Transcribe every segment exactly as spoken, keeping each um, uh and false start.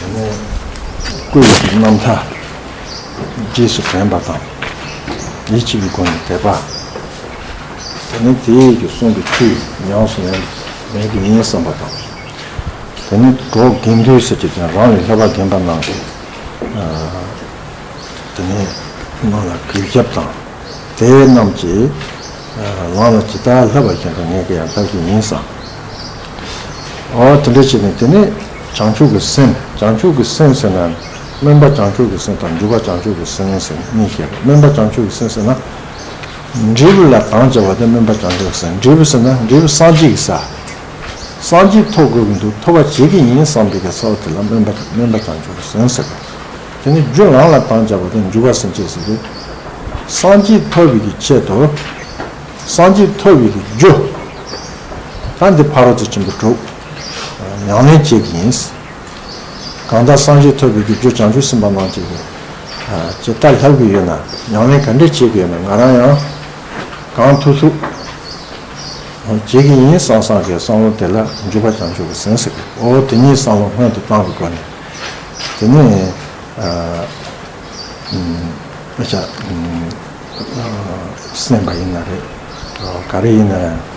སྐུ་ཡི་རྣམ་ཐར་རྗེས་སུ་དྲན་པ་དང་། ཡིད་ཆེས་ཀྱི་སྒོ་ནས་དད་པ། དེ་ནས་དེའི་གི་གསུང་གི་ཚུལ་ཉམས་སུ་ལེན་ལེན་གྱི་ཡིན་བསམ་པ་དང་། དེ་ནས་གྲོགས་དགེ་འདུན་ཟེར་གྱི་དོན་རང་ལས་ལྷག་པ་རྒན་པ་རྣམས་ཀྱིས་དེ་ནས་རྣམས་ལ་གུས་ཞབས་དང་། དེ་རྣམས་ཀྱིས་རང་ལ་ཇི་ལྟར་ལྷག་པ་བཞིན་དུ་ངེད་ཀྱིས་ཡང་ལྷག་རྒྱུ་ཡིན་བསམ། འོ་དེ་འདྲ་བྱས་ནས་དེ་ནས་བྱང་ཆུབ་ཀྱི་སེམས། བྱང་ཆུབ་ཀྱི་སེམས་ཟེར་ན་སྨོན་པ་བྱང་ཆུབ་ཀྱི་སེམས་དང་འཇུག་པ་བྱང་ཆུབ་ཀྱི་སེམས་ཟེར་གཉིས་བཤད། སྨོན་པ་བྱང་ཆུབ་ཀྱི་སེམས་ཟེར་ན་འབྲས་བུ་ལ་དམ་བཅའ་བ་དེ་སྨོན་པ་བྱང་ཆུབ་ཀྱི་སེམས། འབྲས་བུ་ཟེར་ན་འབྲས་བུ་སངས་རྒྱས་ཀྱི་ས། སངས་རྒྱས་ཐོབ་དགོས་ཀྱི་འདུག་ཐོབ་པ་བྱེད་ཀྱི་ཡིན་བསམ་པའི་གི་ས་བོ་དེ་ལ་སྨོན་པ་སྨོན་པ་བྱང་ཆུབ་ཀྱི་སེམས་ཟེར་གི། དེ་ནས་རྒྱུ་ལམ་ལ་དམ་བཅའ་བ་དེ་འཇུག་པ་སེམས་བསྐྱེད་ཟེར་གི། སངས་རྒྱས་ཐོབ་པའི་གི་ཆེད་དུ། སངས་རྒྱས་ཐོབ་པའི་གི་རྒྱུ། ད་འདི་ཕ་རོལ་ཏུ་ཕྱིན་པ་དྲུག་ཉམས་ལེན་བྱེད་ཀྱི་ཡིན། གང་ལྟར་སངས་རྒྱས་ཐོབ་པའི་གི་རྒྱུ་བྱང་ཆུབ་སེམས་དཔའ་རྣམས་ཀྱིས་ཇི་ལྟར་ལྷབ་ཀྱི་ཡོད་ན། ཉམས་ལེན་ག་འདྲས་བྱེད་ཀྱི་ཡོད་ན། ང་རང་ཡང་གང་ཐུབ་ཐུབ་བྱེད་ཀྱི་ཡིན་བསམ་བསམ་གྱི་བསམ་བློ་དེ་ལ་འཇུག་པ་བྱང་ཆུབ་ཀྱི་སེམས་ཟེར་གི། འོ་དེ་ཉིད་བསམ་བློ་སྔོན་དུ་བཏང་བའི་སྒོ་ནས། དེ་ནས་ཨ་ཨ་ཅག་སེམས་པ་ཡིན་ན་རེད། ག་རེ་ཡིན་ན་ཡང་།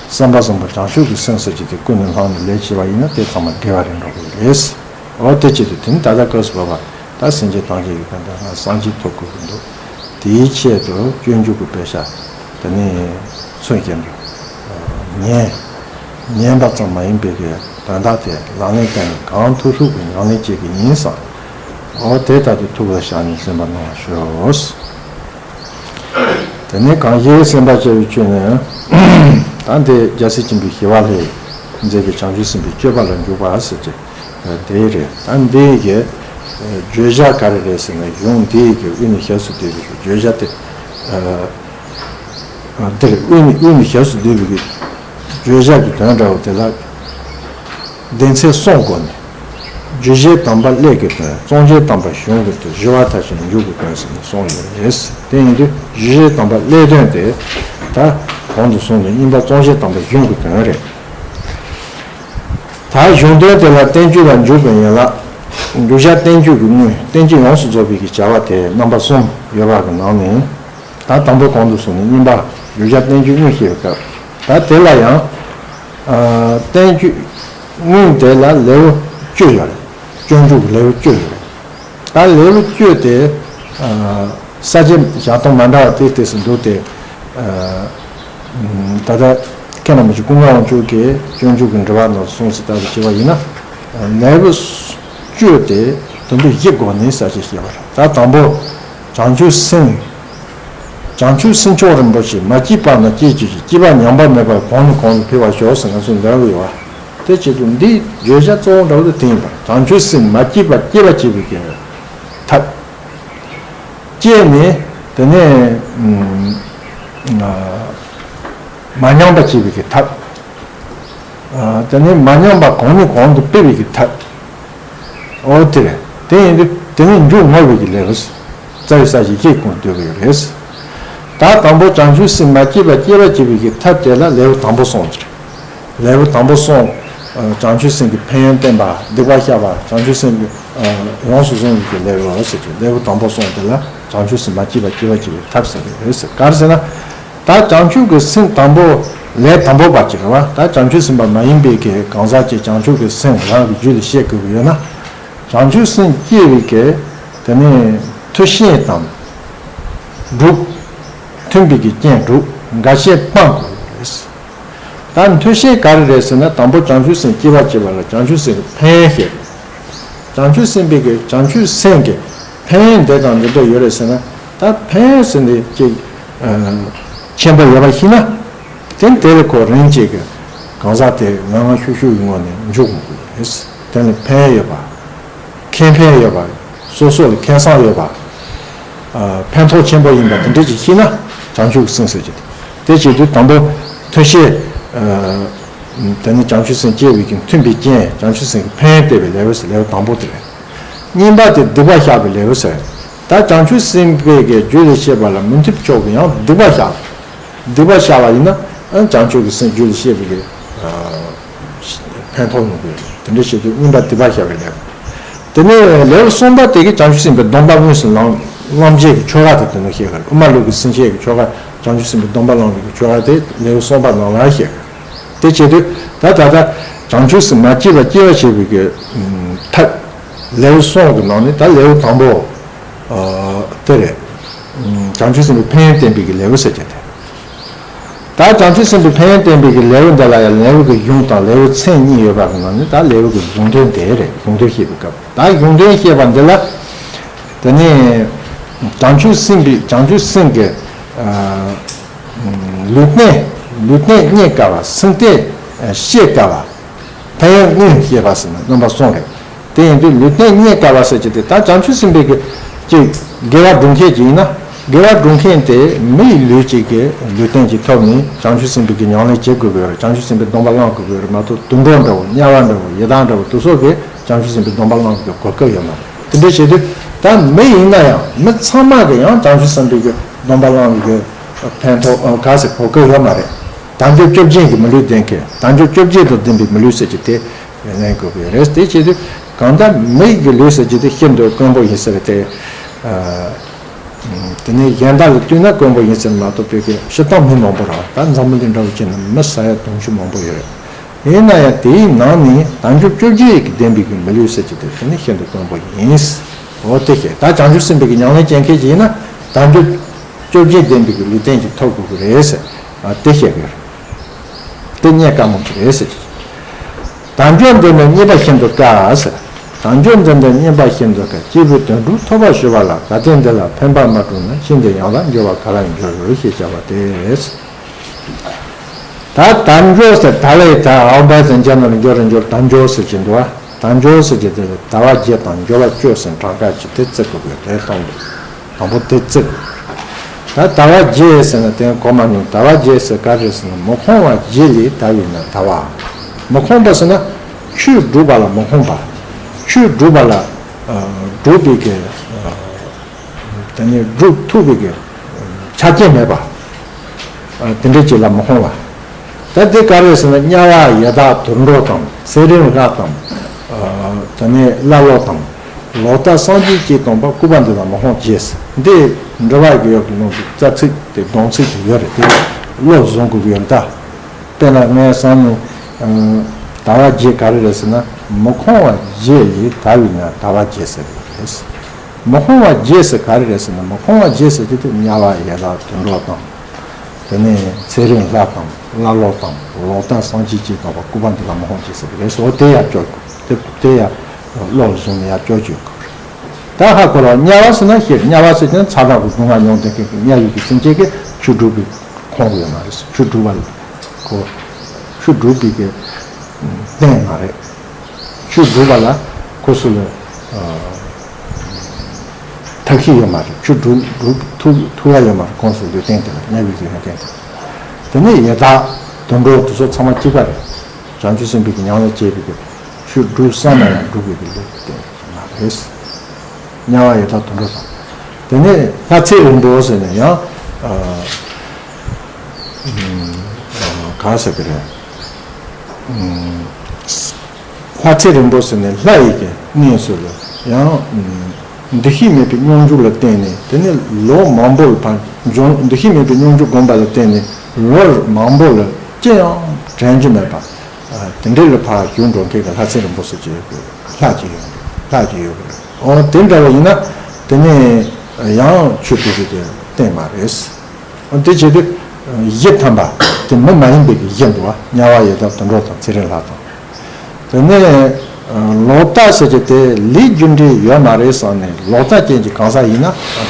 བསམ་པ་བཟང་པོ་བྱང་ཆུབ་ཀྱི་སེམས་ཟེར་གྱི་དེ་ཀུན་ནས་བསླངས་ནས་ལས་བྱས་པ་ཡིན་ན་དེ་ཚང་མ་དགེ་བ་རེད་འགྲོ་གི་རེད། འོ་དེ་བྱེད་དུས་དེ་ནི་ད་ལྟ་སྐབས་སུ་བབ་པ་ད་སེམས་ཅན་ཐམས་ཅད་ཀྱི་དོན་དུ་སངས་རྒྱས་ཐོབ་དགོས་ཀྱི་འདུག་དེའི་ཆེད་དུ་སྤྱོད་འཇུག་གི་དཔེ་ཆ་དེ་ནི་མཚོན་བྱེད་འདུག་ཉན། ཉན་པ་ཙམ་མ་ཡིན་པའི་གི་དོན་དག་དེ་ལག་ལེན་བསྟར་ནས་གང་ཐུབ་ཐུབ་ཀྱི་ཉམས་ལེན་བྱེད་ཀྱི་ཡིན་བསམ། འོ་དེ་ལྟར་དུ་ཐུགས་ལ་བཞག་ནས་སེམས་པ་གནང་བར་ཞུ། དེ་ནས་གང་ཞིག་སེམས་དཔའ་བྱ་བའི་ཆོས་ནི། ད་འདི་རྒྱལ་སྲས་ཆེན་པོའི་ཞི་བ་ལྷས་མཛད་པའི་བྱང་ཆུབ་སེམས་དཔའི་སྤྱོད་པ་ལ་འཇུག་པ་ཟེར་གྱི་དེ་རེད། ད་འདི་གི་བརྗོད་བྱ་ག་རེ་རེད་ཟེར་ན། གཞུང་འདི་གི་དབུས་ནས་ཞབས་སུ་བསྡུས་པའི་བརྗོད་བྱ་དེ། འདིར་དབུས་ནས་དབུས་ནས་ཞབས་སུ་བསྡུས་པའི་བརྗོད་བྱ་གི་དོན་འདྲ་བོ་དེ་ལ། སྡེ་ཚན་གསུམ་སྒོ་ནས། རྒྱུ་གཞན་དམ་པ་ཀླད་ཀྱི་དོན། བརྩོན་གཞན་དམ་པ་གཞུང་གི་དོན། ཞི་བ་མཐར་ཕྱིན་མཇུག་གི་དོན་ཟེར་ནས་གསུངས་ཡོད་རེད། དེ་ཡིན་དུས་རྒྱུ་གཞན་དམ་པ་ཀླད་དོན་དེ་ད་གོང་དུ་གསུངས་ནས་ཡིན་པ་བརྩོན་གཞན་དམ་པ་གཞུང་གི་དོན་རེད། ད་གཞུང་དོན་དེ་ལ་བསྟན་བཅོས་ལ་འཇུག་པའི་ཡན་ལག་རྒྱུ་བྱ་བསྟན་བཅོས་ཀྱི་དངོས། བསྟན་བཅོས་ཡོངས་སུ་རྫོགས་པའི་གི་བྱ་བ་དེ་རྣམ་པ་གསུམ་ཡོད་པ་གི་ནང་ནས། ད་དང་པོ་གོང་དུ་སོང་ནས་གཉིས་པ་རྒྱུ་བྱ་བསྟན་བཅོས་དངོས་བཤད་པའི་སྐབས། ད་དེ་ལ་ཡང་། ཨ། བསྟན་བཅོས་དངོས་དེ་ལ་ལེའུ་བཅུ་ཡོད་རེད། སྤྱོད་འཇུག་གི་ལེའུ་བཅུ་ཡོད་རེད། ད་ལེའུ་བཅུ་དེ། ཨ། ས་བཅད་བཞག་སྟངས་མ་འདྲ་བ་དེ་དེ་སུ་འདུག་སྟེ། ཨ། ད་ལྟ་མཁན་རིན་པོ་ཆེ་ཀུན་དགའ་དབང་ཕྱུག་གིས་སྤྱོད་འཇུག་གི་འགྲེལ་པ་ནང་གསུངས་སུ་ལྟ་བུ་བྱས་པ་ཡིན་ན། ལེའུ་བཅུ་དེ་དོན་དུ་བཞི་སྒོ་ནས་ས་བཅད་བཤད་པ་རེད། ད་དང་པོ། བྱང་ཆུབ་སེམས། བྱང་ཆུབ་སེམས་མཆོག་རིན་པོ་ཆེ་མ་སྐྱེས་པ་ན་སྐྱེ་གྱུར་ཅིག་སྐྱེས་པ་ཉམས་པ་མེད་པར་གོང་ནས་གོང་དུ་འཕེལ་བར་ཤོག་ཟེར་ང་ཚོ་འདོན་གྱི་ཡོད་པ། དེ་བྱེད་དུས་འདིའི་བརྗོད་བྱ་གཙོ་བོ་འདྲ་བོ་དེ་དེ་ཡིན་པ། བྱང་ཆུབ་སེམས་མ་སྐྱེས་པ་སྐྱེ་བར་བྱེད་པའི་གི་ཐབས། སྐྱེས་ནས་དེ་ནས་ཨ་མ་ཉམས་པ་བྱེད་པའི་གི་ཐབས། ཨ། དེ་ནས་མ་ཉམས་པ་གོང་ནས་གོང་དུ་སྤེལ་བའི་གི་ཐབས། འོ་དེ་རེད། དེ་ཡིན་དུས་དེ་ནས་མཇུག་བསྔོ་བའི་གི་ལེའུ། རྩ་བའི་ས་བཅད་བཞི་ཁོངས་སྡོད་ཀྱི་ཡོད་རེད། ད་དང་པོ་བྱང་ཆུབ་སེམས་མ་སྐྱེས་པ་སྐྱེ་བར་བྱེད་པའི་གི་ཐབས་དེ་ལ་ལེའུ་དང་པོ་གསུངས་ཀྱི་རེད། ལེའུ་དང་པོ་གསུངས། ཨ། བྱང་ཆུབ་སེམས་ཀྱི་ཕན་ཡོན་བསྟན་པ། སྡིག་པ་བཤགས་པ། བྱང་ཆུབ་སེམས་ཀྱི། ཨ། ཡོངས་སུ་བཟུང་བའི་གི་ལེའུ་ཟེར་གྱི་ལེའུ་དང་པོ་གསུངས་དེ་ལ་བྱང་ཆུབ་སེམས་མ་སྐྱེས་པ་སྐྱེ་བར་བྱེད་པའི་ཐབས་ཟེར་གྱི་ཡོད་ཟེར། ག་རེ་ཟེར་ན། ད་བྱང་ཆུབ་ཀྱི་སེམས་དང་པོ་ལས་དང་པོ་པ་ཅིག་རེད་བ། ད་བྱང་ཆུབ་སེམས་དཔའ་མ་ཡིན་པའི་གི་གང་ཟག་ཅིག་བྱང་ཆུབ་ཀྱི་སེམས་རང་གི་རྒྱུད་ལ་བཤད་དགོས་ཀྱི་ཡོད་ན། བྱང་ཆུབ་སེམས་སྐྱེ་བའི་གི་དེ་ནས་མཐུ་ཤེས་དང་དྲུག་མཐུན་པའི་གི་རྐྱེན་དྲུག་འགའ་ཤས་སྤང་དགོས་ཀྱི་རེད། ད་མཐུ་ཤེས་ག་རེ་རེད་ཟེར་ན། དང་པོ་བྱང་ཆུབ་སེམས་སྐྱེ་བར་བྱེད་པ་ལ་བྱང་ཆུབ་སེམས་ཀྱི་ཕན་ཡོན་བཤད། བྱང་ཆུབ་སེམས་དཔའི་གི་བྱང་ཆུབ་སེམས་ཀྱི་ཕན་ཡོན་འདི་དང་འདི་འདྲ་ཡོད་རེད་ཟེར་ན། ད་ཕན་ཡོན་ཟེར་ནས་ཅིག་ཨ་ཆེན་པོ་ཡོད་པ་ཤེས་ན། དེ་དེ་ལ་ཁོ་རང་ཅིག་གི་གང་ཟག་དེ་ངང་ངང་ཤུགས་ཤུགས་ཀྱི་ངང་ནས་འཇུག་དགོས་ཀྱི་རེད། དེ་ལ་ཕན་ཡོད་པ། ཁེ་ཕན་ཡོད་པ། སོ་སོ་ལ་ཁེ་བཟང་ཡོད་པ། ཨ། ཕན་ཐོགས་ཆེན་པོ་ཡིན་པ་དེ་འདྲ་ཅིག་ཤེས་ན་བྱང་ཆུབ་ཀྱི་སེམས་ཟེར་གྱི་འདུག་དེ་བྱེད་དུས་དང་པོ་མཐུ་ཤེས། ཨ། དེ་ནི་བྱང་ཆུབ་སེམས་སྐྱེ་བའི་གི་མཐུན་པའི་རྐྱེན། བྱང་ཆུབ་སེམས་ཀྱི་ཕན་ཡོན་བསྟན་པའི་ལེའུ་ཟེར་ལེའུ་དང་པོ་དེ་རེད། གཉིས་པ་དེ་སྡིག་པ་བཤགས་པའི་ལེའུ་ཟེར། ད་བྱང་ཆུབ་སེམས་དཔའི་གི་རྒྱུད་ལ་སྐྱེས་པ་ལ་མི་མཐུན་ཕྱོགས་ཀྱི་ཡང་སྡིག་པ་བཤགས། སྡིག་པ་བཤགས་པ་ཡིན་ན་ཨ་བྱང་ཆུབ་ཀྱི་སེམས་རྒྱུད་ལ་སྐྱེས་པའི་གི་ཨ་ཕན་ཐོགས་ཡོང་གི་ཡོད། དེ་འདྲ་བྱེད་དུས་གཉིས་པ་སྡིག་པ་བཤགས་པའི་ལེའུ། དེ་ནས་ལེའུ་གསུམ་པ་དེ་གི་བྱང་ཆུབ་སེམས་དཔའི་སྡོམ་པ་དངོས་སུ་བླང་བླང་བྱེད་ཀྱི་ཆོ་ག་དེ་དེ་ནས་བཤད་གི་རེད། དབུ་མ་ལུགས་ཀྱི་སེམས་བསྐྱེད་ཀྱི་ཆོ་ག། བྱང་ཆུབ་སེམས་དཔའི་སྡོམ་པ་བླང་བའི་ཆོ་ག་དེ་ལེའུ་གསུམ་པ་ནང་ལ་བཤད་གི་རེད། དེ་བྱེད་དུས་ད་ད་ལྟ་བྱང་ཆུབ་སེམས་མ་སྐྱེས་པ་སྐྱེ་བར་བྱེད་པའི་གི་ཐབས། ལེའུ་གསུམ་གི་ནང་ནས་ད་ལེའུ་དང་པོ་དེ་རེད། བྱང་ཆུབ་སེམས་དཔའི་ཕན་ཡོན་བསྟན་པའི་གི་ལེའུ་ཟེར་གྱི་དེ། ད་བྱང་ཆུབ་སེམས་དཔའི་ཕན་ཡོན་བསྟན་པའི་གི་ལེའུ་འདི་ལ་ཡང་ལེའུ་གི་གཞུང་དང་ལེའུ་མཚན་གཉིས་ཡོད་པ་གི་ནང་ནས་ད་ལེའུ་གི་གཞུང་དོན་དེ་རེད། གཞུང་དོན་བཤད་པའི་སྐབས། ད་གཞུང་དོན་བཤད་པ་འདི་ལ། དེ་ནས་བྱང་ཆུབ་སེམས་དཔའི་བྱང་ཆུབ་སེམས་ཀྱི་ལུས་རྟེན། ལུས་རྟེན་རྙེད་དཀའ་བ། སེམས་རྟེན་བཤད་དཀའ་བ། ཕན་ཡོན་དངོས་བཤད་པ་ཟེར་ན་རྣམ་པ་གསུམ་རེད། དེ་ཡིན་དུས་ལུས་རྟེན་རྙེད་དཀའ་བ་ཟེར་གྱི་དེ་ད་བྱང་ཆུབ་སེམས་དཔའི་གི་ཅིག་དགེ་བ་སྒྲུབ་མཁན་ཅིག་ཡིན་ན། དགེ་བ་སྒྲུབ་མཁན་དེ་མི་ཡི་ལུས་ཅིག་གི་ལུས་རྟེན་གྱི་ཐོག་ནས་བྱང་ཆུབ་སེམས་དཔའི་གི་ཉམས་ལེན་བྱེད་དགོས་ཀྱི་ཡོད་རེད། བྱང་ཆུབ་སེམས་དཔའི་སྡོམ་པ་བླང་དགོས་ཀྱི་ཡོད་རེད་མ་གཏོགས། དུད་འགྲོ་འདྲ་བོ། དམྱལ་བ་འདྲ་བོ། ཡི་དྭགས་འདྲ་བོ། དེ་ཚོ་གིས་བྱང་ཆུབ་སེམས་དཔའི་སྡོམ་པ་བླང་དགོས་ཀྱི་གོ་སྐབས་ཡོད་མ་རེད། དེ་འདྲ་བྱེད་དུས་ད་མི་ཡིན་ན་ཡང་མི་ཚང་མ་གིས་ཡང་བྱང་ཆུབ་སེམས་དཔའི་གི་སྡོམ་པ་བླང་གི་ཕན་ཐོགས་ག་ཟེ་གོ་སྐབས་ཡོད་མ་རེད། དལ་འབྱོར་བཅོ་བརྒྱད་ཀྱི་མི་ལུས་ལྡན་མཁན། དལ་འབྱོར་བཅོ་བརྒྱད་དང་ལྡན་པའི་མི་ལུས་ཟེར་གྱི་དེ་ལེན་དགོས་ཀྱི་རེད། དེ་བྱེད་དུས་གང་ལྟར་མི་ཡི་གི་ལུས་ཟེར་གྱི་དེ་ཤིན་ཏུ་དཀོན་པོ་ཡིན་ཟེར་ཏེ། དེ་ནས་གཞན་དག་ལ་བསྟུན་ན་དཀོན་པོ་ཡིན་ཟེར་མ་གཏོགས། བོད་ཀྱི་སྤྱིར་བཏང་མི་མང་པོ་རང་ད་འཛམ་བུ་གླིང་འདྲ་བོ་ཅིག་ན་མི་ས་ཡ་དུང་ཕྱུར་མང་པོ་ཡོད་རེད། ཡིན་ན་ཡང་དེའི་ནང་ནས་དལ་འབྱོར་བཅོ་བརྒྱད་ཀྱི་ལྡན་པའི་གི་མི་ལུས་ཟེར་གྱི་དེ་དེ་ནི་ཤིན་ཏུ་དཀོན་པོ་ཡིན། འོ་དེ་བཤད། ད་བྱང་ཆུབ་སེམས་དཔའི་གི་ཉམས་ལེན་བྱེད་མཁན་ཅིག་ཡིན་ན་དལ་འབྱོར་བཅོ་བརྒྱད་ལྡན་པའི་གི་ལུས་རྟེན་ཅིག་ཐོབ་དགོས་ཀྱི་རེད་ཟེར། དེ་བཤད་ཀྱི་རེད། དེ་རྙེད་དཀའ་མོ་ཅིག་རེད་ཟེར། དལ་འབྱོར་འདི་ནི་རྙེད་པ་ཤིན་ཏུ་དཀའ་ཟེར། དལ་འབྱོར་འདི་ནི་རྙེད་པ་ཤིན་ཏུ་དཀའ། སྐྱེས་བུའི་དོན་སྒྲུབ་ཐོབ་པར་ཞུ་བ་ལ། གལ་ཏེ་འདི་ལ་ཕན་པ་མ་བསྒྲུབས་ན། ཤིན་ཏུ་ཡང་དག་འགྱུར་བ་ག་ལ་འགྱུར་ཞེས་བྱ་བ་སྟེ། ད་དལ་འབྱོར་ཟེར། ད་ལས་ད་འོག་པའི་དོན་རྐྱང་ནང་ལ་འབྱོར་རེ་འབྱོར། དལ་འབྱོར་ཟེར་གྱི་འདུག་བ། དལ་འབྱོར་ཟེར་གྱི་དེ་ལ་དལ་བ་བརྒྱད་དང་འབྱོར་བ་བཅུ་ཟེར་གྲངས་ཀ་ཅིག་དེ་བརྩི་དགོས་པའི་དེ་གཏོང་དགོས། དང་པོ་དེ་བརྩི་དགོས། ད་དལ་བ་བརྒྱད་ཟེར་ན་དེ་གོ་མ་མྱོང་། དལ་བ་བརྒྱད་ཟེར་ག་རེ་ཟེར་ན། མི་ཁོམ་པ་བརྒྱད་ལས་དལ་བས་ན་དལ་བ། མི་ཁོམ་པ་ཟེར་ན་ཆོས་སྒྲུབ་པ་ལ་མི་ཁོམ་པ། ཆོས་སྒྲུབ་པ་ལ་སྒྲུབ་པའི་གི་དེ་ནི་སྒྲུབ་ཐུབ་པའི་གི་ཆ་རྐྱེན་མེད་པ། དེ་འདྲའི་ཅིག་ལ་མི་ཁོམ་པ། ད་དེ་ག་རེ་ཟེར་ན་དམྱལ་བ་ཡི་དྭགས་དུད་འགྲོ་དང་ཚེ་རིང་ལྷ་དང་། དེ་ནས་ཀླ་ཀློ་དང་། ལོག་ལྟ་སངས་རྒྱས་ཀྱིས་སྟོང་པ་ལྐུགས་པ་འདི་ལ་མི་ཁོམ་བྱས། འདི་འགྲེལ་པ་གི་ཡོག་གི་ནང་གི་རྩ་ཚིག་དེ་སྡོམ་ཚིག་དེ་ཡོད་རེད། དེ་བློ་བཟུང་དགོས་ཀྱི་ཡོད་རེད་ད། དཔེར་ན་ངས་བསམ་ནས། དལ་བ་བརྒྱད་ག་རེ་རེད་ཟེར་ན། མི་ཁོམ་པ་བརྒྱད་ལས་དལ་བས་ན་དལ་བ་བརྒྱད་ཟེར་གྱི་རེད། མི་ཁོམ་པ་བརྒྱད་ཟེར་ག་རེ་རེད་ཟེར་ན། མི་ཁོམ་པ་བརྒྱད་ཟེར་དེ་དེ་དམྱལ་བ་ཡི་དྭགས་དུད་འགྲོ་དང་། དེ་ནས་ཚེ་རིང་ལྷ་དང་ཀླ་ཀློ་དང་ལོག་ལྟ་སངས་རྒྱས་ཀྱིས་སྟོང་པ་ལྐུགས་པ་འདི་ལ་མི་ཁོམ་བྱས་ཟེར་གྱི་རེད། སོ་དེ་ཡང་སྐྱོར་དགོས། དེ་དེ་ཡང་བློ་ལ་བཟུང་ནས་ཡང་སྐྱོར་བཅུག་དགོས། ད་ཧ་གོ་རོགས། དམྱལ་བ་ཟེར་ན་ཤེས། དམྱལ་བ་ཟེར་དེ་ཚ་གྲང་གི་སྡུག་བསྔལ་མྱོང་བསྡད་མཁན་གྱི་དམྱལ་བའི་གི་སེམས་ཅན་གྱི་ཆོས་སྒྲུབ་པའི་ཁོངས་ཡོད་མ་རེད། ཆོས་སྒྲུབ་པ་ལ་ཁོ། ཆོས་སྒྲུབ་པའི་གི་རྟེན་མ་རེད། ཆོས་སྒྲུབ་པ་ལ་ཁོ་ཚོ་ལ་ཐབས་ཤེས་ཡོད་མ་རེད། ཆོས་སྒྲུབ་སྒྲུབ་ཐུབ་ཐུབ་ཡ་ཡོད་མ་རེད། ཁོང་ཚོ་ལུས་རྟེན་དེ་ལ། དམྱལ་བའི་ལུས་རྟེན་དེ་ལ། དེ་ནས་ཡི་དྭགས་དུད་འགྲོ་དེ་ཚོ་ཚང་མ་གཅིག་པ་རེད། བྱང་ཆུབ་སེམས་དཔའི་གི་ཉམས་ལེན་བྱེད་པའི་གི་ཆོས་སྒྲུབ་བསམ་ན་ཡང་སྒྲུབ་པའི་གི་ལུས་རྟེན་མ་རེད། དམྱལ་བ་ཡི་དྭགས་དུད་འགྲོ་དང་། དེ་ནས་ལྷ་ཚེ་རིང་པོ་ཟེར་ནས་ཡང་། ག་ཟེར་གི་རེད། ལྷ་ཚེ་རིང་པོ་ཟེར་ནས་ལྷ་ཡི་གི་གནས་སུ་ལ་ཡང་། འདུ་ཤེས་མེད་པའི་སྙོམས་འཇུག་ལ་བརྟེན་ནས། དེ་ནས་ལོ་མང་པོ་ལ་ཕར་འཇོམས། འདུ་ཤེས་མེད་པའི་སྙོམས་འཇུག་བསྒོམས་པ་ལ་བརྟེན་ནས་ལོ་མང་པོ་ལ་ཅི་ཡང་དྲན་རྒྱུ་མེད་པ། དེ་འདྲ་ལ་ཕར་བཞུགས་འགྲོ་མཁན་གྱི་ལྷ་ཚེ་རིང་པོ་ཟེར་གྱི་ཡོད་གི། ལྷ་ཅིག་ཡོད་གི། ལྷ་ཅིག་ཡོད་གི། འོ་དེ་འདྲ་བ་ཡིན་ན་དེ་ནས་ཡང་ཆོས་སྒྲུབ་པའི་གི་རྟེན་མ་རེད། དེ་བྱེད་དུས་གཞི་ཐམ་པ་དེ་མི་མ་ཡིན་པའི་གི་གཞི་འདུག་བ། དམྱལ་བ་ཡི་དྭགས་དུད་འགྲོ་དང་ཚེ་རིང་ལྷ་དང་། དེ་ནས་ལོག་ལྟ་ཟེར་གྱི་དེ་ལས་རྒྱུ་འབྲས་ཡོད་མ་རེད་བསམ་ནས་ལོག་ལྟ་ཅན་གྱི་གང་ཟག་ཡིན་ན་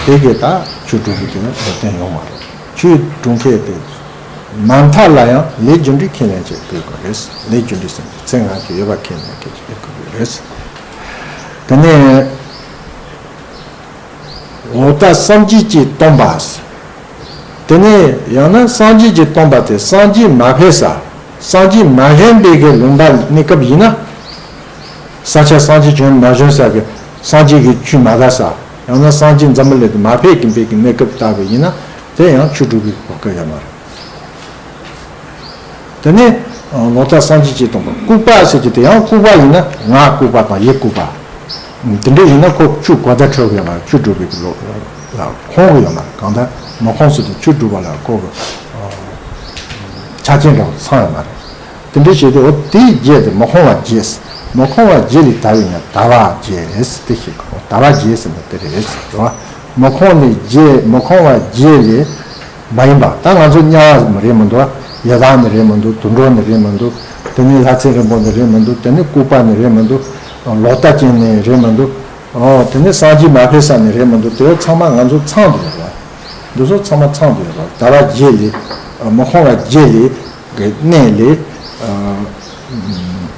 དེ་གི་ད་ཆོས་སྒྲུབ་པའི་གི་ལུས་རྟེན་ཡོད་མ་རེད། ཆོས་སྒྲུབ་མཁན་དེ་མ་མཐའ་ལ་ཡང་ལས་རྒྱུ་འབྲས་ཁས་ལེན་བྱེད་དགོས་ཀྱི་རེད། ལས་རྒྱུ་འབྲས་ཟེར་ནས་ཚེ་སྔ་ཕྱི་ཡོད་པ་ཁས་ལེན་བྱེད་དགོས་ཀྱི་རེད། དེ་ནས། ལོག་ལྟ་སངས་རྒྱས་ཀྱིས་སྟོང་པ། དེ་ནས་ཡང་ན་སངས་རྒྱས་ཀྱིས་སྟོང་པ་དེ་སངས་རྒྱས་མ་ཕེབས་ས། སངས་རྒྱས་མ་བཞེངས་པའི་གི་ལུང་པ་གནས་སྐབས་ཡིན་ན། ས་ཆ་སངས་རྒྱས་བྱོན་མ་བྱོན་ས་གི་སངས་རྒྱས་ཀྱི་ཆོས་མ་དར་ས། ཡང་ན་སངས་རྒྱས་འཛམ་བུ་གླིང་དུ་མ་ཕེབས་ཀྱིན་པའི་གི་གནས་སྐབས་ལྟ་བུ་ཡིན་ན་དེ་ཡང་ཆོས་སྒྲུབ་པའི་གོ་སྐབས་ཡོད་མ་རེད། དེ་ནས་ལོག་ལྟ་སངས་རྒྱས་ཀྱིས་སྟོང་པ། ལྐུགས་པ་ཟེར་གྱི་དེ་ཡང་ལྐུགས་པ་ཡིན་ན་ངག་ལྐུགས་པ་དང་ཡིད་ལྐུགས་པ། དེ་འདྲ་ཡིན་ན་ཁོ་ཆོས་གོ་བརྡ་འཕྲོད་ཀྱི་ཡོད་མ་རེད། ཆོས་སྒྲུབ་པའི་ལོ་ལ་ཁོང་གི་ཡོད་མ་རེད། གང་ལྟར་མི་ཁོམ་ཟེར་དུས་ཆོས་སྒྲུབ་པ་ལ་ཁོ་གི་ཆ་རྐྱེན་འདྲ་བོ་ཚང་ཡོད་མ་རེད། དེ་འདྲ་བྱས་ཏེ་འོ་དེའི་རྗེས་དེ་མི་ཁོམ་པ་རྗེས། མི་ཁོམ་པ་རྗེས་ལས་ད་བས་ན་ད་བ་རྗེས་དེ་ཞིག་གོ། ད་བ་རྗེས་ཟེར་ན་དེ་རེད་ཟེར་བ། མི་ཁོམ་ལས་རྗེས། མི་ཁོམ་པ་རྗེས་ལས་མ་ཡིན་པ། ད་ང་ཚོ་དམྱལ་བ་རེད་མི་འདུག། ཡི་དྭགས་ནི་རེད་མི་འདུག། དུད་འགྲོ་ནི་རེད་མི་འདུག། དེ་ནས་ལྷ་ཚེ་རིང་པོ་ནི་རེད་མི་འདུག། དེ་ནས་ལྐུགས་པ་ནི་རེད་མི་འདུག། ལོག་ལྟ་ཅན་ནི་རེད་མི་འདུག། ཨོ་དེ་ནས་སངས་རྒྱས་མ་ཕེབས་ས་ནི་རེད་མི་འདུག། དེ་ཚང་མ་ང་ཚོ་ཚང་དུ་ཡོད་རེད། འདི་ཚོ་ཚང་མ་ཚང་དུ་ཡོད་རེད། ད་བ་རྗེས་ལས། མི་ཁོམ་པ་རྗེས་ལས་ཀྱི་གནས་ལས་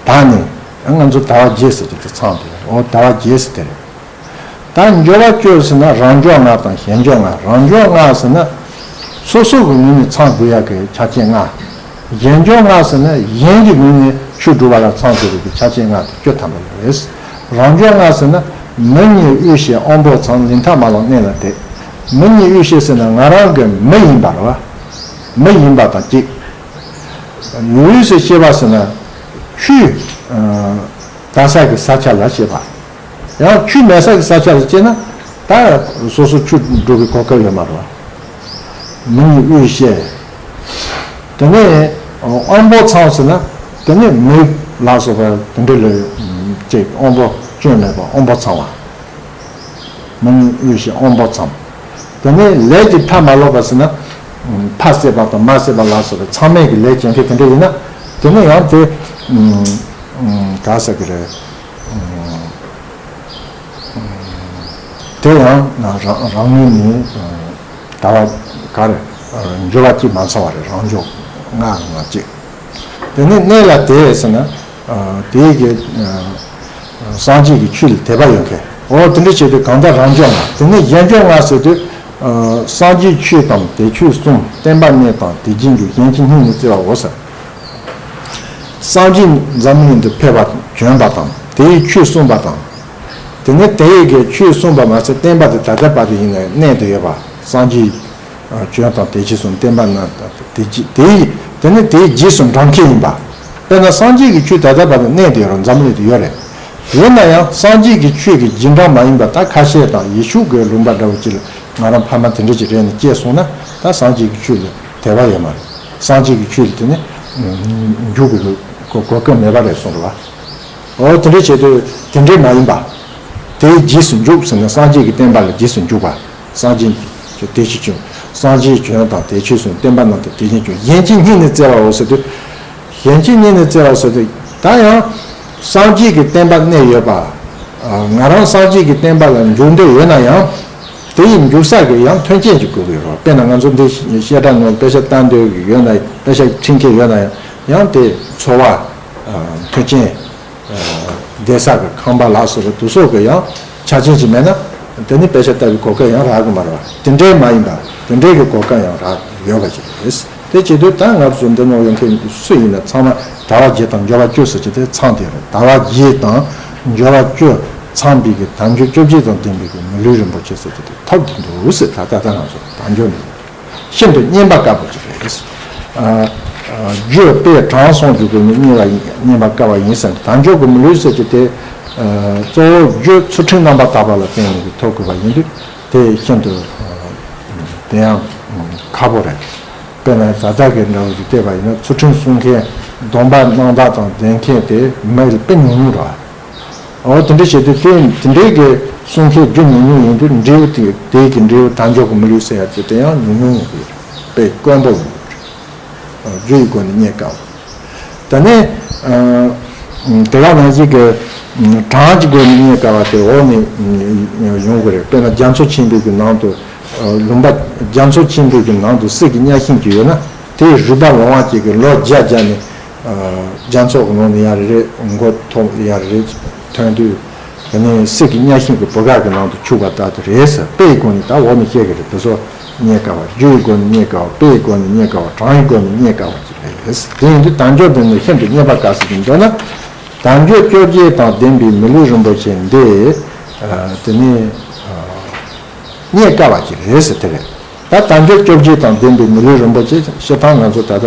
ད་ནི་ང་ཚོ་ད་བ་རྗེས་ཟེར་གྱི་དེ་ཚང་དུ་ཡོད་རེད། ཨོ་ད་བ་རྗེས་ཟེར་དེ་རེད། ད་འབྱོར་བ་བཅུ་ཟེར་ན་རང་འབྱོར་ལྔ་དང་གཞན་འབྱོར་ལྔ། རང་འབྱོར་ལྔ་ཟེར་ན་སོ་སོ་གི་ངོས་ནས་ཚང་དགོས་ཡག་གི་ཆ་རྐྱེན་ལྔ། གཞན་འབྱོར་ལྔ་ཟེར་ན་གཞན་གྱི་ངོས་ནས་ཆོས་སྒྲུབ་པ་ལ་ཚང་དགོས་པའི་ཆ་རྐྱེན་ལྔ་དེ་བཅུ་ཐམ་པ་རེད། རང་འབྱོར་ལྔ་ཟེར་ན་མི་ཉིད་དབུས་ཤེས་དབང་པོ་ཚང་ལས་མཐའ་མ་ལོག་གནས་ལ་དད། མི་ཉིད་དབུས་ཤེས་ཟེར་ན་ང་རང་གི་མི་ཡིན་པ་རེད་བ། མི་ཡིན་པ་དང་གཅིག། ཡུལ་ཟེར་ཤེས་པ་ཟེར་ན་ཆོས་དར་ས་གི་ས་ཆ་ལ་ཤེས་པ། ཡང་ཆོས་མེད་ས་གི་ས་ཆ་ལ་སྐྱེས་ན་ད་སོ་སོ་ཆོས་སྒྲུབ་པའི་གོ་སྐབས་ཡོད་མ་རེད་བ། མི་ཉིད་དབུས་ཤེས། དེ་ནས་དབང་པོ་ཚང་ཟེར་ན་དེ་ནས་མི་ལ་སོགས་པ་དེ་འདྲ་ལ་ཅིག་དབང་པོ་སྐྱོན་མེད་པ་དབང་པོ་ཚང་བ། མི་ཉིད་དབུས་ཤེས་དབང་པོ་ཚང་། དེ་ནས་ལས་ཀྱི་མཐའ་མ་ལོག་པ་ཟེར་ན་ཕ་བསད་པ་དང་མ་བསད་པ་ལ་སོགས་པའི་མཚམས་མེད་ཀྱི་ལས་བྱེད་མཁན་དེ་འདྲ་ཡིན་ན་དེ་ནས་ཡང་དེ་ག་ཟེར་གི་རེད། དེ་ཡང་རང་རང་ངོས་ནས་ད་བ་ག་རེ་འབྱོར་བ་གཅིག་མ་ཚང་བ་རེད། རང་འབྱོར་ལྔ་ལྔ་གཅིག། དེ་ནས་གནས་ལ་དད་ཟེར་ན་དེའི་གི་སངས་རྒྱས་ཀྱི་ཆོས་ལ་དད་པ་ཡོད་མཁན། འོ་དེ་འདྲ་བྱས་ཏེ་གང་ལྟར་རང་འབྱོར་ལྔ། དེ་ནས་གཞན་འབྱོར་ལྔ་ཟེར་དུས་སངས་རྒྱས་ཆོས་དང་དེ་ཆོས་གསུམ། བསྟན་པ་གནས་དང་དེ་རྗེས་འཇུག། གཞན་གྱིས་སྙིང་ནས་བརྩེ་བའོ་ཟེར། སངས་རྒྱས་འཛམ་གླིང་དུ་ཕེབས་པ་བྱོན་པ་དང་དེའི་ཆོས་གསུངས་པ་དང་། དེ་ནས་དེ་ཡི་གི་ཆོས་གསུངས་པ་མ་ཟད་བསྟན་པ་དེ་ད་ལྟ་བར་དུ་ཡིན་ནའི་གནས་དུ་ཡོད་པ། སངས་རྒྱས་བྱོན་དང་དེ་རྗེས་སུ་བསྟན་པ་གནས་དང་དེ་རྗེས་དེ་ཡི་དེ་ནི་དེའི་རྗེས་སུ་འབྲང་མཁན་ཡིན་པ། དཔེར་ན་སངས་རྒྱས་ཀྱི་ཆོས་ད་ལྟ་བར་དུ་གནས་དུ་ཡོད་རེད། འཛམ་གླིང་དུ་ཡོད་རེད། ཡིན་ན་ཡང་སངས་རྒྱས་ཀྱི་ཆོས་ཀྱི་རྗེས་འབྲང་མ་ཡིན་པ་ད་ཁ་ཤས་དང་ཡེ་ཤུ་གི་ལུང་པ་འདྲ་བོ་ཅིག་ལ་ང་རང་ཕ་མ་དེ་འདྲ་ཅིག་རེད་ནས་སྐྱེས་སོང་ན་ད་སངས་རྒྱས་ཀྱི་ཆོས་ལ་དད་པ་ཡོད་མ་རེད། སངས་རྒྱས་ཀྱི་ཆོས་ལ་དེ་ནི་འཇུག་དགོས་ཀྱི་གོ་གོ་སྐབས་མེད་པ་རེད་གསུངས་རེད་བ། འོ་དེ་འདྲ་བྱེད་དུས་དེ་འདྲས་མ་ཡིན་པ། དེའི་རྗེས་སུ་འཇུག་ཟེར་ན་སངས་རྒྱས་ཀྱི་བསྟན་པ་ལ་རྗེས་སུ་འཇུག་པ། སངས་རྒྱས་ཀྱི་དེ་ཕྱིར་བྱོན། སངས་རྒྱས་བྱོན་དང་དེ་ཕྱིར་སོང་བསྟན་པ་གནས་དང་དེ་བཞིན་བྱོན། གཞན་གྱིས་སྙིང་ནས་བརྩེ་བའོ་ཟེར་དུས། གཞན་གྱིས་སྙིང་ནས་བརྩེ་བ་ཟེར་དུས་ད་ཡང་སངས་རྒྱས་ཀྱི་བསྟན་པ་གནས་ཡོད་པ། ང་རང་སངས་རྒྱས་ཀྱི་བསྟན་པ་ལ་འཇུག་འདོད་ཡོད་ན་ཡང་། དེ་ཡི་འཇུག་ས་གི་ཡང་མཐུན་རྐྱེན་ཅིག་དགོས་ཀྱི་ཡོད་རེད། དཔེར་ན་ང་ཚོ་འདི་བཤད་གྲྭ་ནང་དཔེ་ཆ་ལྟ་འདོད་ཀྱི་ཡོད་ན་དཔེ་ཆ་ཁྲིད་མཁན་ཡོད་ན་ཡང་ཡང་དེ་འཚོ་བ་མཐུན་རྐྱེན། བསྡད་ས་གི་ཁང་པ་ལ་སོགས་པ་དེ་སོགས་ཀྱི་ཡང་ཆ་རྐྱེན་ཅིག་མེད་ན་དེ་ནི་དཔེ་ཆ་ལྟ་བའི་གོ་སྐབས་ཡང་རག་གི་མ་རེད་བ། དེ་འདྲའི་མ་ཡིན་པ་དེ་འདྲའི་གི་གོ་སྐབས་ཡང་རག་ཡོད་པ་ཞིག་རེད། དེ་བྱེད་དུས་ད་ང་ཚོ་འདི་ནང་ཡོད་མཁན་སུ་ཡིན་ན་ཚང་མ་ཟླ་བ་བརྒྱད་དང་འབྱོར་བ་བཅུ་ཟེར་གྱི་དེ་ཚང་དེ་རེད། ཟླ་བ་བརྒྱད་དང་འབྱོར་བ་བཅུ་ཚང་བའི་གི་དལ་འབྱོར་བཅོ་བརྒྱད་དང་ལྡན་པའི་གི་མི་ལུས་རིན་པོ་ཆེ་ཟེར་གྱི་དེ་ཐོབ་ཀྱི་འདུག་ཟེར། ད་ལྟ་ད་ང་ཚོ་དལ་འབྱོར་ནི། ཤིན་ཏུ་རྙེད་པ་དཀའ་བོ་ཅིག་རེད། ཨ། ཨ། རྒྱུ་དཔེ་དྲང་སྲོང་གི་སྒོ་ནས་རྙེད་པ་ཡིན། རྙེད་པ་དཀའ་བ་ཡིན་ཟེར། དལ་འབྱོར་གྱི་མི་ལུས་ཟེར་གྱི་དེ། ཨ། གཙོ་བོ་རྒྱུ་ཚུལ་ཁྲིམས་རྣམ་པར་དག་པ་ལ་བརྟེན་ནས་ཐོབ་དགོས་པ་ཡིན་དུས་དེ་ཤིན་ཏུ། ཨ། དེ་ཡང་ཁག་པོ་རེད། དཔེར་ན་ད་ལྟ་གི་འདྲ་བོ་ཞིག་བལྟས་པ་ཡིན་ན་ཚུལ་ཁྲིམས་སྲུང་མཁན་སྡོམ་པ་གནང་དག་དང་ལྡན་མཁན་དེ་མི་དཔེ་ཉུང་ཉུང་རེད། འོ་དེ་འདྲ་བྱས་དུས་དེ་དེ་འདྲའི་གི་གསུང་མཁན་རྒྱུ་ཉུང་ཉུང་ཡིན་དུས་འབྲས་བུ་དེ་དེའི་གི་འབྲས་བུ་དལ་འབྱོར་གྱི་མི་ལུས་ཟེར་ཡ་དེ་དེ་ཡང་ཉུང་ཉུང་ཡིན་དུས་དཔེ་དཀོན་པོ་ཡིན་དུས་རྒྱུ་ཡི་སྒོ་ནས་རྙེད་དཀའ་བ། ད་ནི་དེ་ག་ནང་བཞིན་གི་གྲངས་ཀྱི་སྒོ་ནས་རྙེད་དཀའ་བ་དེ་འོག་ནས་ཡོང་གི་རེད། དཔེར་ན་རྒྱ་མཚོ་ཆེན་པོའི་གི་ནང་དུ་ལུང་པ་རྒྱ་མཚོ་ཆེན་པོའི་གི་ནང་དུ་གསེར་གྱི་གཉའ་ཤིང་ཅིག་ཡོད་ན་དེའི་རུས་པ་ལོང་བ་ཅིག་གི་ལོ་བརྒྱ་བརྒྱ་ནས། རྒྱ་མཚོ་གི་ནང་ནས་ཡར་རེ་མགོ་ཐོག་ཡར་རེ་ཐོན་དུས་དེ་ནས་གསེར་གྱི་གཉའ་ཤིང་གི་བུ་ག་གི་ནང་དུ་ཆུག་པ་ལྟར་དུ་རེད་ཟེར། དཔེ་ཡི་སྒོ་ནས་ད་འོག་ནས་བཤད་གི་རེད། དེ་ཚོ་རྙེད་དཀའ་བ། རྒྱུ་ཡི་སྒོ་ནས་རྙེད་དཀའ་བ། དཔེ་ཡི་སྒོ་ནས་རྙེད་དཀའ་བ། གྲངས་ཡི་སྒོ་ནས་རྙེད་དཀའ་བ་ཅིག་རེད། དེ་ཡིན་དུས་དལ་འབྱོར་འདི་ནི་ཤིན་ཏུ་རྙེད་པ་དཀའ་ཟེར་གྱི་འདོད་ན། དལ་འབྱོར་བཅོ་བརྒྱད་དང་ལྡན་པའི་མི་ལུས་རིན་པོ་ཆེ་འདི་དེ་ནི་རྙེད་དཀའ་བ་ཅིག་རེད་ཟེར་དེ་རེད། ད་དལ་འབྱོར་བཅོ་བརྒྱད་དང་ལྡན་པའི་མི་ལུས་རིན་པོ་ཆེ་སྤྱིར་བཏང་ང་ཚོ་ད་ལྟ་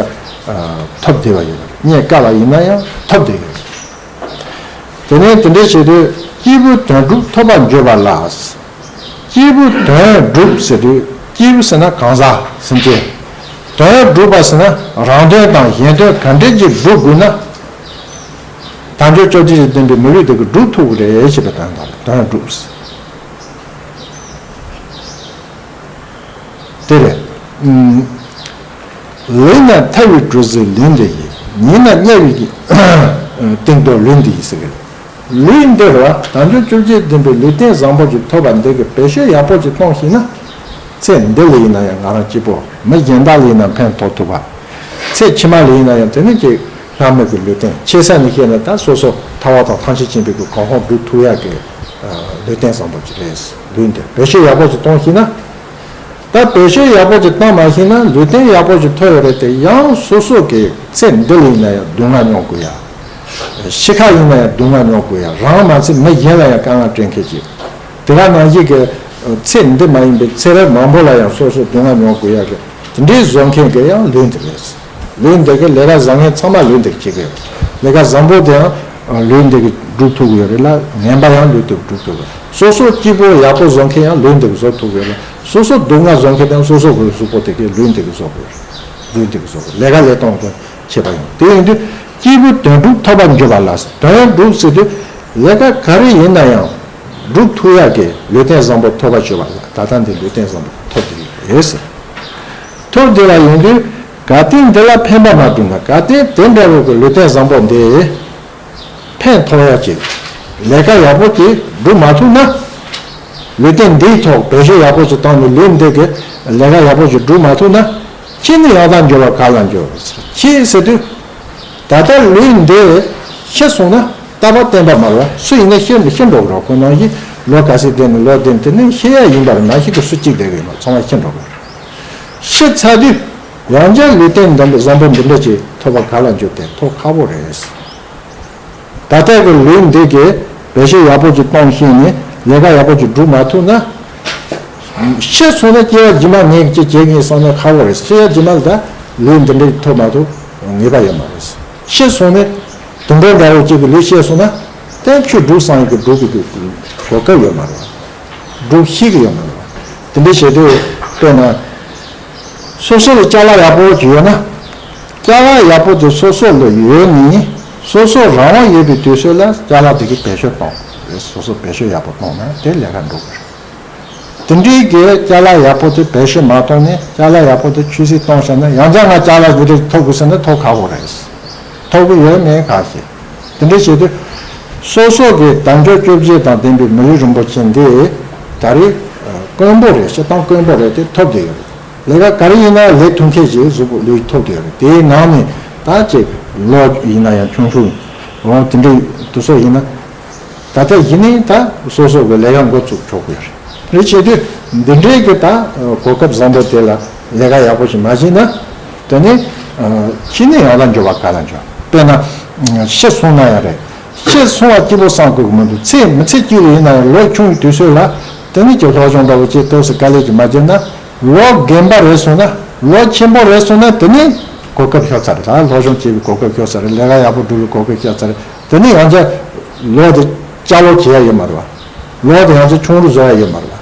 ཐོབ་བསྡད་པ་ཡོད་རེད། རྙེད་དཀའ་བ་ཡིན་ན་ཡང་ཐོབ་བསྡད་ཡོད་རེད། དེ་ནས་དེ་འདྲའི་བྱེད་དུས་སྐྱེས་བུ་དོན་གྲུབ་ཐོབ་པར་འགྱུར་བ་ལ། སྐྱེས་བུ་དོན་གྲུབ་ཟེར་དུས་སྐྱེས་བུ་ཟེར་ན་གང་ཟག་སེམས་ཅན། དོན་གྲུབ་པ་ཟེར་ན་རང་དོན་དང་གཞན་དོན་ག་འདྲས་ཀྱིས་སྒྲུབ་དགོས་ན། དལ་འབྱོར་བཅོ་བརྒྱད་ཀྱི་བདེན་པའི་མི་ལུས་དེ་གིས་སྒྲུབ་ཐུབ་ཀྱི་རེད་ཞེས་པའི་དོན་དག་ལ་དོན་གྲུབ་ཟེར། དེ་རེད། ལེགས་ན་ཐར་བའི་གྲུ་གཟིངས་ལུས་འདི་ཡིས། ཉེས་ན་དམྱལ་བའི་གཏིང་རྡོ་ལུས་འདི་ཡིས་ཟེར་གི་རེད། ལུས་འདི་རེད་བ། དལ་འབྱོར་བཅོ་བརྒྱད་བདེན་པའི་ལུས་རྟེན་བཟང་པོ་ཅིག་ཐོབ་པ་འདི་གི་བེད་སྤྱོད་ཡག་པོ་ཅིག་གཏོང་ཤེས་ན། ཚེ་འདི་ལ་ཡིན་ན་ཡང་ང་རང་གཅིག་པོ། མི་གཞན་དག་ལ་ཡིན་ན་ཕན་ཐོགས་ཐུབ་པ། ཚེ་ཕྱི་མ་ལ་ཡིན་ན་ཡང་དེ་ནི་ཅིག་ལྷ་མི་གི་ལུས་རྟེན། ཆེ་ས་ནས་བཤད་ན་ད་སོ་སོ་ཐར་པ་དང་ཐམས་ཅད་མཁྱེན་པའི་གོ་འཕང་སྒྲུབ་ཐུབ་ཡག་གི་ལུས་རྟེན་བཟང་པོ་ཅིག་རེད། ལུས་འདི་བེད་སྤྱོད་ཡག་པོ་ཅིག་གཏོང་ཤེས་ན། ད་བེད་སྤྱོད་ཡག་པོ་ཅིག་བཏང་མ་ཤེས་ན་ལུས་རྟེན་ཡག་པོ་ཅིག་ཐོབ་ཡོད་རེད་དེ། ཡང་སོ་སོ་གི་ཚེ་འདི་ལ་ཡིན་ན་ཡང་སྡུག་བསྔལ་མྱོང་དགོས་ཡ། ཤི་ཁ་ཡིན་ན་ཡང་སྡུག་བསྔལ་མྱོང་དགོས་ཡ། རང་མ་ཚད་མི་གཞན་ལ་ཡང་དཀའ་ངལ་སྤྲད་མཁན་ཅིག་དེ་ག་ནང་བཞིན་གི་ཚེ་འདི་མ་ཡིན་པའི་ཚེ་རབས་མང་པོ་ལ་ཡང་སོ་སོ་སྡུག་བསྔལ་མྱོང་དགོས་ཡ་གི་དེ་འདྲའི་བཟོ་མཁན་གི་ཡང་ལུས་འདི་རེད། ལུས་འདི་གི་ལས་ཀ་བཟང་ངན་ཚང་མ་ལུས་འདི་གི་བྱེད་གི་ཡོད། ལས་ཀ་བཟང་པོ་དེ་ཡང་ལུས་འདི་གི་སྒྲུབ་ཐུབ་གི་ཡོད་རེད་ལ། ངན་པ་ཡང་ལུས་འདི་གི་སྒྲུབ་ཐུབ་གི་ཡོད། སོ་སོ་གཅིག་པོ་ཡག་པོ་བཟོ་མཁན་ཡང་ལུས་འདི་གི་བཟོ་ཐུབ་གི་ཡོད་རེད། སོ་སོ་སྡུག་བསྔལ་བཟོ་མཁན་དང་སོ་སོ་གི་གཟུགས་པོ་དེ་གའི་ལུས་འདི་གི་བཟོ་དགོས། ལུས་འདི་གི་བཟོ་དགོས། ལས་ཀ་ལས་གཏོང་དགོས་བྱེད་པ་ཡིན། དེ་ཡིན་དུས་སྐྱེས་བུ་དོན་གྲུབ་ཐོབ་པར་འགྱུར་བ་ལ། དོན་གྲུབ་ཟེར་དུས་ལས་ཀ་ག་རེ་ཡིན་ན་ཡང་སྒྲུབ་ཐུབ་ཡག་གི་ལུས་རྟེན་བཟང་པོ་ཐོབ་པར་འགྱུར་བ་ལ། ད་ལྟ་འདི་ལུས་རྟེན་བཟང་པོ་ཐོབ་བསྡད་ཡོད་ཟེར། ཐོབ་བསྡད་པ་ཡིན་དུས་གལ་ཏེ་འདི་ལ་ཕན་པ་མ་བསྒྲུབས་ན། གལ་ཏེ་དེ་འདྲ་བོ་གི་ལུས་རྟེན་བཟང་པོ་འདི། ཕན་ཐོགས་ཡ་ཅིག་ལས་ཀ་ཡག་པོ་ཅིག་སྒྲུབ་མ་ཐུབ་ན། ལུས་རྟེན་འདིའི་ཐོག་བེད་སྤྱོད་ཡག་པོ་ཅིག་བཏང་ནས་ལུས་འདི་གི་ལས་ཀ་ཡག་པོ་ཅིག་སྒྲུབ་མ་ཐུབ་ན། ཤི་ནས་ཡང་དག་འབྱོར་བ་ག་ལ་འབྱོར། ཤི་ཟེར་དུས། ད་ལྟ་ལུས་འདི་ཤི་སོང་ན་རྟག་པར་བརྟན་པ་མ་རེད་བ། སུ་ཡིན་ན་ཤི་ནས་ཤི་འགྲོ་གི་རེད། ཁོ་ནང་བཞིན་ལོ་ག་ཚོད་བསྡད་ནས་ལོ་བསྡད་ནས་དེ་ནས་ཤི་ཡ་ཡིན་པ་རེད། མ་ཤི་གི་སུ་གཅིག་བསྡད་གི་ཡོད་མ་རེད། ཚང་མ་ཤི་འགྲོ་གི་རེད། ཤི་ཚར་དུས་ཡང་བསྐྱར་ལུས་རྟེན་འདི་འདྲ་བཟང་པོ་འདི་འདྲ་ཅིག་ཐོབ་པ་ག་ལ་འབྱོར་ཏེ་ཐོབ་ཁག་པོ་རེད། ད་ལྟ་གི་ལུས་འདི་གི་བེད་སྤྱོད་ཡག་པོ་ཅིག་གཏོང་ཤེས་ནས་ལས་ཀ་ཡག་པོ་ཅིག་སྒྲུབ་མ་ཐུབ་ན། ཤི་སོང་ན་སྐྱེ་བ་རྗེས་མ་ངས་ཅིག་བྱེད་ངེས་བསམ་ན་ཁག་པོ་རེད། སྐྱེ་བ་རྗེས་མ་ལ་ད་ལུས་འདི་འདྲ་ཐོབ་མ་ཐུབ་ངེས་པ་ཡོད་མ་རེད། ཤི་སོང་ནས་དུད་འགྲོ་འདྲ་བོ་ཅིག་གི་ལུས་སྐྱེས་སོང་ན་དེ་ཆོས་སྒྲུབ་བསམ་ཡག་གི་སྒྲུབ་གི་གོ་སྐབས་ཡོད་མ་རེད། སྒྲུབ་ཤེས་གི་ཡོད་མ་རེད། དེ་འདྲ་བྱེད་དུས་དཔེར་ན། སོ་སོ་ལ་ཅ་ལག་ཡག་པོ་ཅིག་ཡོད་ན། ཅ་ལག་ཡག་པོ་དེ་སོ་སོ་ལ་ཡོད་ནི། སོ་སོ་རང་དབང་ཡོད་པའི་དུས་ཚོད་ལ་ཅ་ལག་དེ་གི་བེད་སྤྱོད་གཏོང་དགོས། སོ་སོ་བེད་སྤྱོད་ཡག་པོ་གཏོང་ན་དེ་ལས་ཀ་འགྲོ་དགོས། དེ་འདྲའི་གི་ཅ་ལག་ཡག་པོ་དེ་བེད་སྤྱོད་མ་གཏོང་ནས་ཅ་ལག་ཡག་པོ་དེ་ཆུད་ཟོས་གཏོང་བཞག་ན་ཡང་བསྐྱར་ང་ཅ་ལག་འདི་འདྲ་ཐོབ་དགོས་ཟེར་ན་ཐོབ་ཁག་པོ་རེད། ཐོབ་ཀྱི་ཡོད་མེད་ཁག་ཤས། དེ་འདྲ་བྱེད་དུས། སོ་སོ་གི་དལ་འབྱོར་བཅོ་བརྒྱད་དང་ལྡན་པའི་མི་ལུས་རིན་པོ་ཆེ་འདི། ད་རེས། དཀོན་པོ་རེད། སྤྱིར་བཏང་དཀོན་པོ་རེད་དེ་ཐོབ་བསྡད་ཡོད་རེད། ལས་ཀ་ག་རེ་ཡིན་ན་ལས་ཐུབ་མཁན་ཞིག་གཟུགས་པོ་ལུས་ཐོབ་བསྡད་ཡོད་རེད། དེའི་ནང་ནས་ད་ཅིག་ལོ་ཡིན་ན་ཡང་ཆུང་ཆུང་། འོ་དེ་འདྲའི་དུས་ཚོད་ཡིན་ན། ད་ལྟ་ཡིན་ནའི་ད་སོ་སོ་གི་ལས་ཀ་འགོ་བཙུགས་ཆོག་གི་ཡོད་རེད། རེད་བྱེད་དུས་འདི་འདྲའི་གི་ད་གོ་སྐབས་བཟང་པོ་དེ་ལ་ལས་ཀ་ཡག་པོ་ཞིག་མ་བྱས་ན། དེ་ནི་ཤི་ནས་ཡང་དག་འབྱོར་བ་ག་ལ་འབྱོར། དཔེར་ན་ཤི་སོང་ན་ཡང་རེད། ཤི་སོང་བ་སྐྱིད་པོ་བསམ་དགོས་ཀྱི་མི་འདུག་ཚེ་མི་ཚེ་གཅིག་ལ་ཡིན་ན་ཡང་ལོ་ཆུང་བའི་དུས་ཚོད་ལ་དེ་ནི་ཀྱི་སློབ་སྦྱོང་འདྲ་བོ་ཅིག་ཏོག་ཙམ་དཀའ་ལས་ཀྱིས་མ་བརྒྱབ་ན། ལོ་རྒན་པ་རེད་སོང་ན། ལོ་ཆེན་པོ་རེད་སོང་ན་དེ་ནི་གོ་སྐབས་ཤོར་ཚར་རེད། ད་སློབ་སྦྱོང་བྱེད་པའི་གོ་སྐབས་ཤོར་ཚར་རེད། ལས་ཀ་ཡག་པོ་སྒྲུབ་པའི་གོ་སྐབས་ཤོར་ཚར་རེད། དེ་ནི་ཡང་བསྐྱར་ལོ་དེ་བསྐྱར་ལོ་བྱེད་ཡ་ཡོད་མ་རེད་བ། ལོ་དེ་ཡང་བསྐྱར་ཆུང་རུ་བཟོ་ཡ་ཡོད་མ་རེད་བ།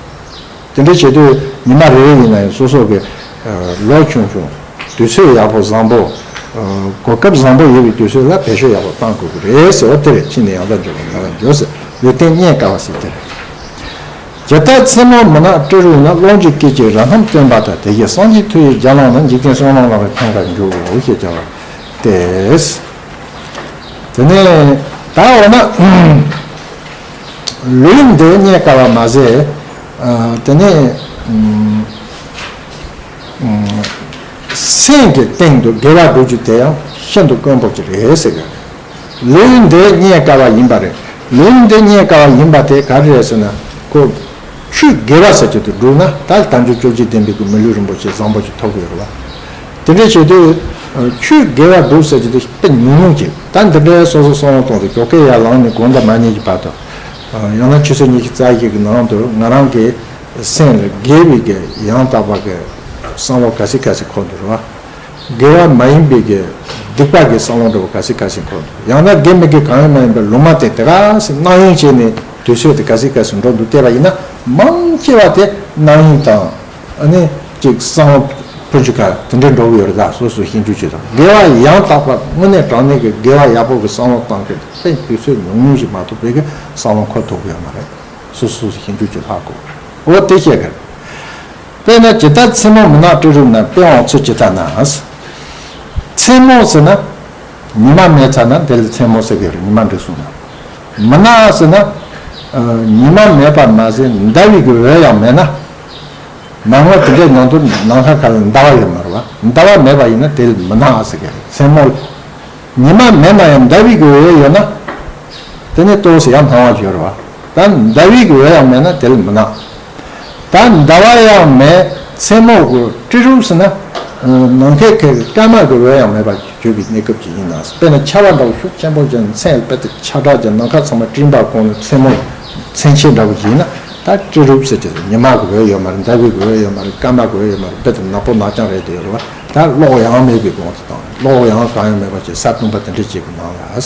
དེ་འདྲ་བྱེད་དུས་ཉི་མ་རེ་རེ་ཡིན་ན་ཡང་སོ་སོ་གི་ལོ་ཆུང་ཆུང་། དུས་ཚོད་ཡག་པོ་བཟང་པོ། གོ་སྐབས་བཟང་པོ་ཡོད་པའི་དུས་ཚོད་ལ་བེད་སྤྱོད་ཡག་པོ་གཏང་དགོས་ཀྱི་རེད་ཟེར་བ་དེ་རེད། ཤི་ནས་ཡང་དག་འབྱོར་བ་ག་ལ་འབྱོར་ཟེར། ལུས་རྟེན་རྙེད་དཀའ་བ་ཟེར་དེ་རེད། ཇི་ལྟར་མཚན་མོ་མུན་ནག་སྤྲིན་རུམ་ན། ཀློང་གི་སྐད་ཅིག་རང་རྣམ་སྟོན་པ་དང་། དེ་བཞིན་སངས་རྒྱས་མཐུ་ཡི་རྒྱ་ལམ་ན། འཇིག་རྟེན་བསོད་ནམས་ལམ་རིམ་འཁྱོངས་པར་འགྱུར་རོ་ཞེས་བྱ་བ་སྟེ། དེ་ནས་ད་འོ་ན། ལུས་འདི་རྙེད་དཀའ་བ་མ་ཟད། དེ་ནས་སེམས་ཀྱི་སྟེང་དུ་དགེ་བ་སྒྲུབ་རྒྱུ་དེ་ཡང་ཤིན་ཏུ་དཀོན་པོ་ཅིག་རེད་ཟེར་གི། ལུས་འདི་རྙེད་དཀའ་བ་ཡིན་པ་རེད། ལུས་འདི་རྙེད་དཀའ་བ་ཡིན་པ་དེ་ག་རེ་རེད་ཟེར་ན། ཁོ་ཆོས་དགེ་བ་ཟེར་རྒྱུ་དེ་བསྒྲུབས་ན་ད་དལ་འབྱོར་བཅོ་བརྒྱད་ལྡན་པའི་གི་མི་ལུས་རིན་པོ་ཆེ་བཟང་པོ་ཅིག་ཐོབ་ཀྱི་ཡོད་རེད་བ། དེ་འདྲ་བྱེད་དུས་ཆོས་དགེ་བ་སྒྲུབ་ཟེར་རྒྱུ་དེ་དཔེ་ཉུང་ཉུང་ཅིག་ད་འདི་འདྲའི་སོ་སོ་བསམ་བློ་གཏོང་དུས་ཞོགས་ཀས་ཡར་ལངས་ནས་དགོང་དག་མ་ཉལ་གྱི་བར་དུ། ཡང་ན་ཆུ་ཚོད་ཉི་ཤུ་རྩ་བཞི་གི་ནང་དུ་ང་རང་གི་སེམས་ལ་དགེ་བའི་གི་ཡང་དག་པ་གི་བསམ་བློ་ག་ཚོད་ག་ཚོད་འཁོར་འདུག་རེད་བ། དགེ་བ་མ་ཡིན་པའི་གི་ སྡིག་པ་གི་བསམ་བློ་འདྲ་བོ་ག་ཚོད་ག་ཚོད་འཁོར་འདུག་ཡང་ན་དགེ་མི་དགེ་གང་ཡང་མ་ཡིན་པའི་ལུང་མ་བསྟན་དེ་ག་ཚོད་རྣམ་གཡེང་བྱས་ནས་དུས་ཚོད་དེ་ག་ཚོད་ག་ཚོད་འགྲོ་འདུག་བལྟས་པ་ཡིན་ན། མང་ཆེ་བ་དེ་རྣམ་གཡེང་དང་། ཨ་ནི་ཅིག་བསམ་བློ་འཕོ་འགྱུར་ག་དེ་འདྲ་འགྲོ་གི་ཡོད་རེད། ད་སོ་སོ་ཤེས་འཇུག་བྱེད་དང་། དགེ་བ་ཡང་དག་པ་དངོས་གནས་དྲང་གནས་ཀྱི་དགེ་བ་ཡག་པོ་གི་བསམ་བློ་བཏང་མཁན་དེ་དུས་ཚོད་ཉུང་ཉུང་ཞིག་མ་གཏོགས་བོད་ཀྱི་བསམ་བློ་འཁོར་ཐུབ་ཀྱི་ཡོད་མ་རེད། སོ་སོ་ཤེས་འཇུག་བྱེད་ལྷག་གོ། འོ་དེ་བཤད་གི་རེད། དཔེར་ན་ཇི་ལྟར་མཚན་མོ་མུན་ནག་སྤྲིན་རུམ་ན། དཔེ་དབང་ཚུལ་ཇི་ལྟར་ན། མཚན་མོ་ཟེར་ན་ཉི་མ་མེད་ཙ་ན་དེ་ལ་མཚན་མོ་ཟེར་གི་རེད། ཉི་མ་འགྲིག་སོང་ན། མུན་ནག་ཟེར་ན་ཉི་མ་མེད་པ་མ་ཟད་ཟླ་བའི་གི་འོད་ཡང་མེད་ན། མ་དངུལ་དེ་འདྲའི་ནང་དུ་ནམ་མཁའ་ཁ་ལ་ཟླ་བ་ཡོད་མ་རེད་བ། ཟླ་བ་མེད་པ་ཡིན་ན་དེ་ལ་མུན་ནག་ཟེར་གི་རེད། མཚན་མོ་ཉི་མ་མེད་ན་ཡང་ཟླ་བའི་གི་འོད་ཡོད་ན། དེ་ནི་ཏོག་ཙམ་ཡང་སྣང་བ་ཡོད་རེད་བ། ད་ཟླ་བའི་གི་འོད་ཡང་མེད་ན་དེ་ལ་མུན་ནག་ད་ཟླ་བ་ཡང་མེད། མཚན་མོ་གི་སྤྲིན་རུམ་ཟེར་ན། ནམ་མཁའི་ཁའི་སྐར་མ་གི་འོད་ཡང་མེད་པ་གྱུར་པའི་གནས་སྐབས་ཅིག་ཡིན་ན། དཔེར་ན་ཆར་པ་འདྲ་བོ་ཤུགས་ཆེན་པོ་ཅན་མཚན་ལ་དཔེ་དེ་ཆར་དྲག་ཅན་ནམ་མཁའ་ཚང་མ་སྤྲིན་པ་གོང་ནས་མཚན་མོ་མཚན་ཕྱེད་འདྲ་བོ་ཞིག་ཡིན་ན། ད་སྤྲིན་རུམ་ཟེར་གྱི་ཉི་མ་གི་འོད་ཡོད་མ་རེད། ཟླ་བའི་གི་འོད་ཡོད་མ་རེད། སྐར་མ་གི་འོད་ཡོད་མ་རེད། དཔེ་དེ་ནག་པོ་ནག་རྐྱང་རེད་དེ་ཡོད་རེད་བ། ད་གློག་ཡང་མེད་པའི་གོང་དུ་དང་། གློག་ཡང་གང་ཡང་མེད་པ་ཅིག་ས་སྟོང་པ་དེ་འདྲ་ཅིག་གི་ནང་ལ།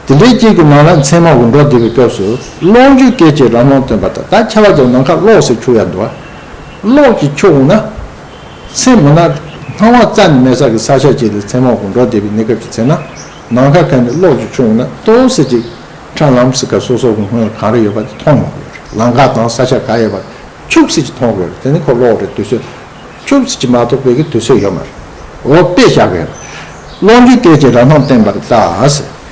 དེ་འདྲའི་རྐྱེན་གྱིས་ནང་ལ་མཚན་མོ་གི་འགྲོ་བསྡད་པའི་སྐབས་སུ་གློག་འགྱུ་སྐད་ཅིག་རང་སྣང་སྟོན་པ་དང་། ད་ཆར་པ་ཙམ་ནམ་མཁའ་གློག་ཟེར་ཆུ་ཡ་འདུག་བ། གློག་གི་ཆུ་འོང་ན། མཚན་མོ་ན་སྣང་བ་རྩ་ནས་མེད་ས་གི་ས་ཆ་ཅིག་ལ་མཚན་མོ་གི་འགྲོ་བསྡད་པའི་གནས་སྐབས་ཅིག་ཚེ་ན། ནམ་མཁའ་ཁ་ནས་གློག་གི་ཆུ་འོང་ན་ཏོག་ཙམ་ཅིག་ཁྲ་ལམ་སེ་ག་སོ་སོ་གི་སྔོན་ལ་ག་རེ་ཡོད་པ་དེ་མཐོང་ཡོང་གི་ཡོད་རེད། ལམ་ཁ་དང་ས་ཆ་ག་ཡོད་པ་ཆུབ་སེ་ཅིག་མཐོང་གི་ཡོད་རེད། དེ་ནི་ཁོ་གློག་རེད། དུས་ཚོད། ཆུབ་ཟིན་གྱི་མ་གཏོགས་བོད་ཀྱི་དུས་ཚོད་ཡོད་མ་རེད། འོ་དཔེ་བཞག་གི་རེད། གློག་འགྱུ་སྐད་ཅིག་རང་སྣང་བསྟན་པར་གདའ།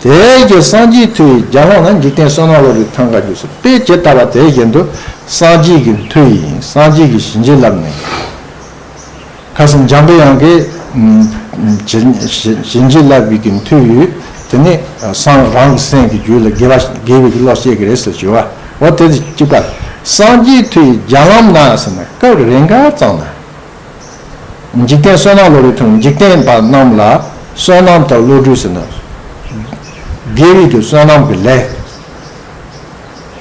དེ་ཡི་སངས་རྒྱས་མཐུ་ཡིས་རྒྱ་ལམ་ན། འཇིག་རྟེན་བསོད་ནམས་བློ་རིག་ཐང་ག་འགྱུར་ཟེར། དཔེ་ཇི་ལྟ་བ་དེ་བཞིན་དུ་སངས་རྒྱས་ཀྱི་མཐུ་ཡིས། སངས་རྒྱས་ཀྱི་བྱིན་གྱིས་བརླབས་ནས། ཁ་སང་འཇམ་པའི་དབྱངས་ཀྱིས་བྱིན་བྱིན་བྱིན་གྱིས་བརླབས་པའི་གི་མཐུ་ཡིས། དེ་ནས་སངས་རང་གི་སེམས་ཀྱི་རྒྱུད་ལ་དགེ་བ་དགེ་བའི་གི་བློ་སྐྱེ་གི་རེད་ཟེར་གྱི་བ། འོ་དེ་གཅིག་པ། སངས་རྒྱས་མཐུ་ཡིས་རྒྱ་ལམ་ན་ཟེར་ན་སྐབས་རེ་འགའ་ཙམ་ན། འཇིག་རྟེན་བསོད་ནམས་བློ་རིག་ཐང་། འཇིག་རྟེན་པ་རྣམས་ལ་བསོད་ནམས་དང་བློ་གྲོས་ཟེར་ན། དགེ་བའི་གི་བསོད་ནམས་ཀྱི་ལས།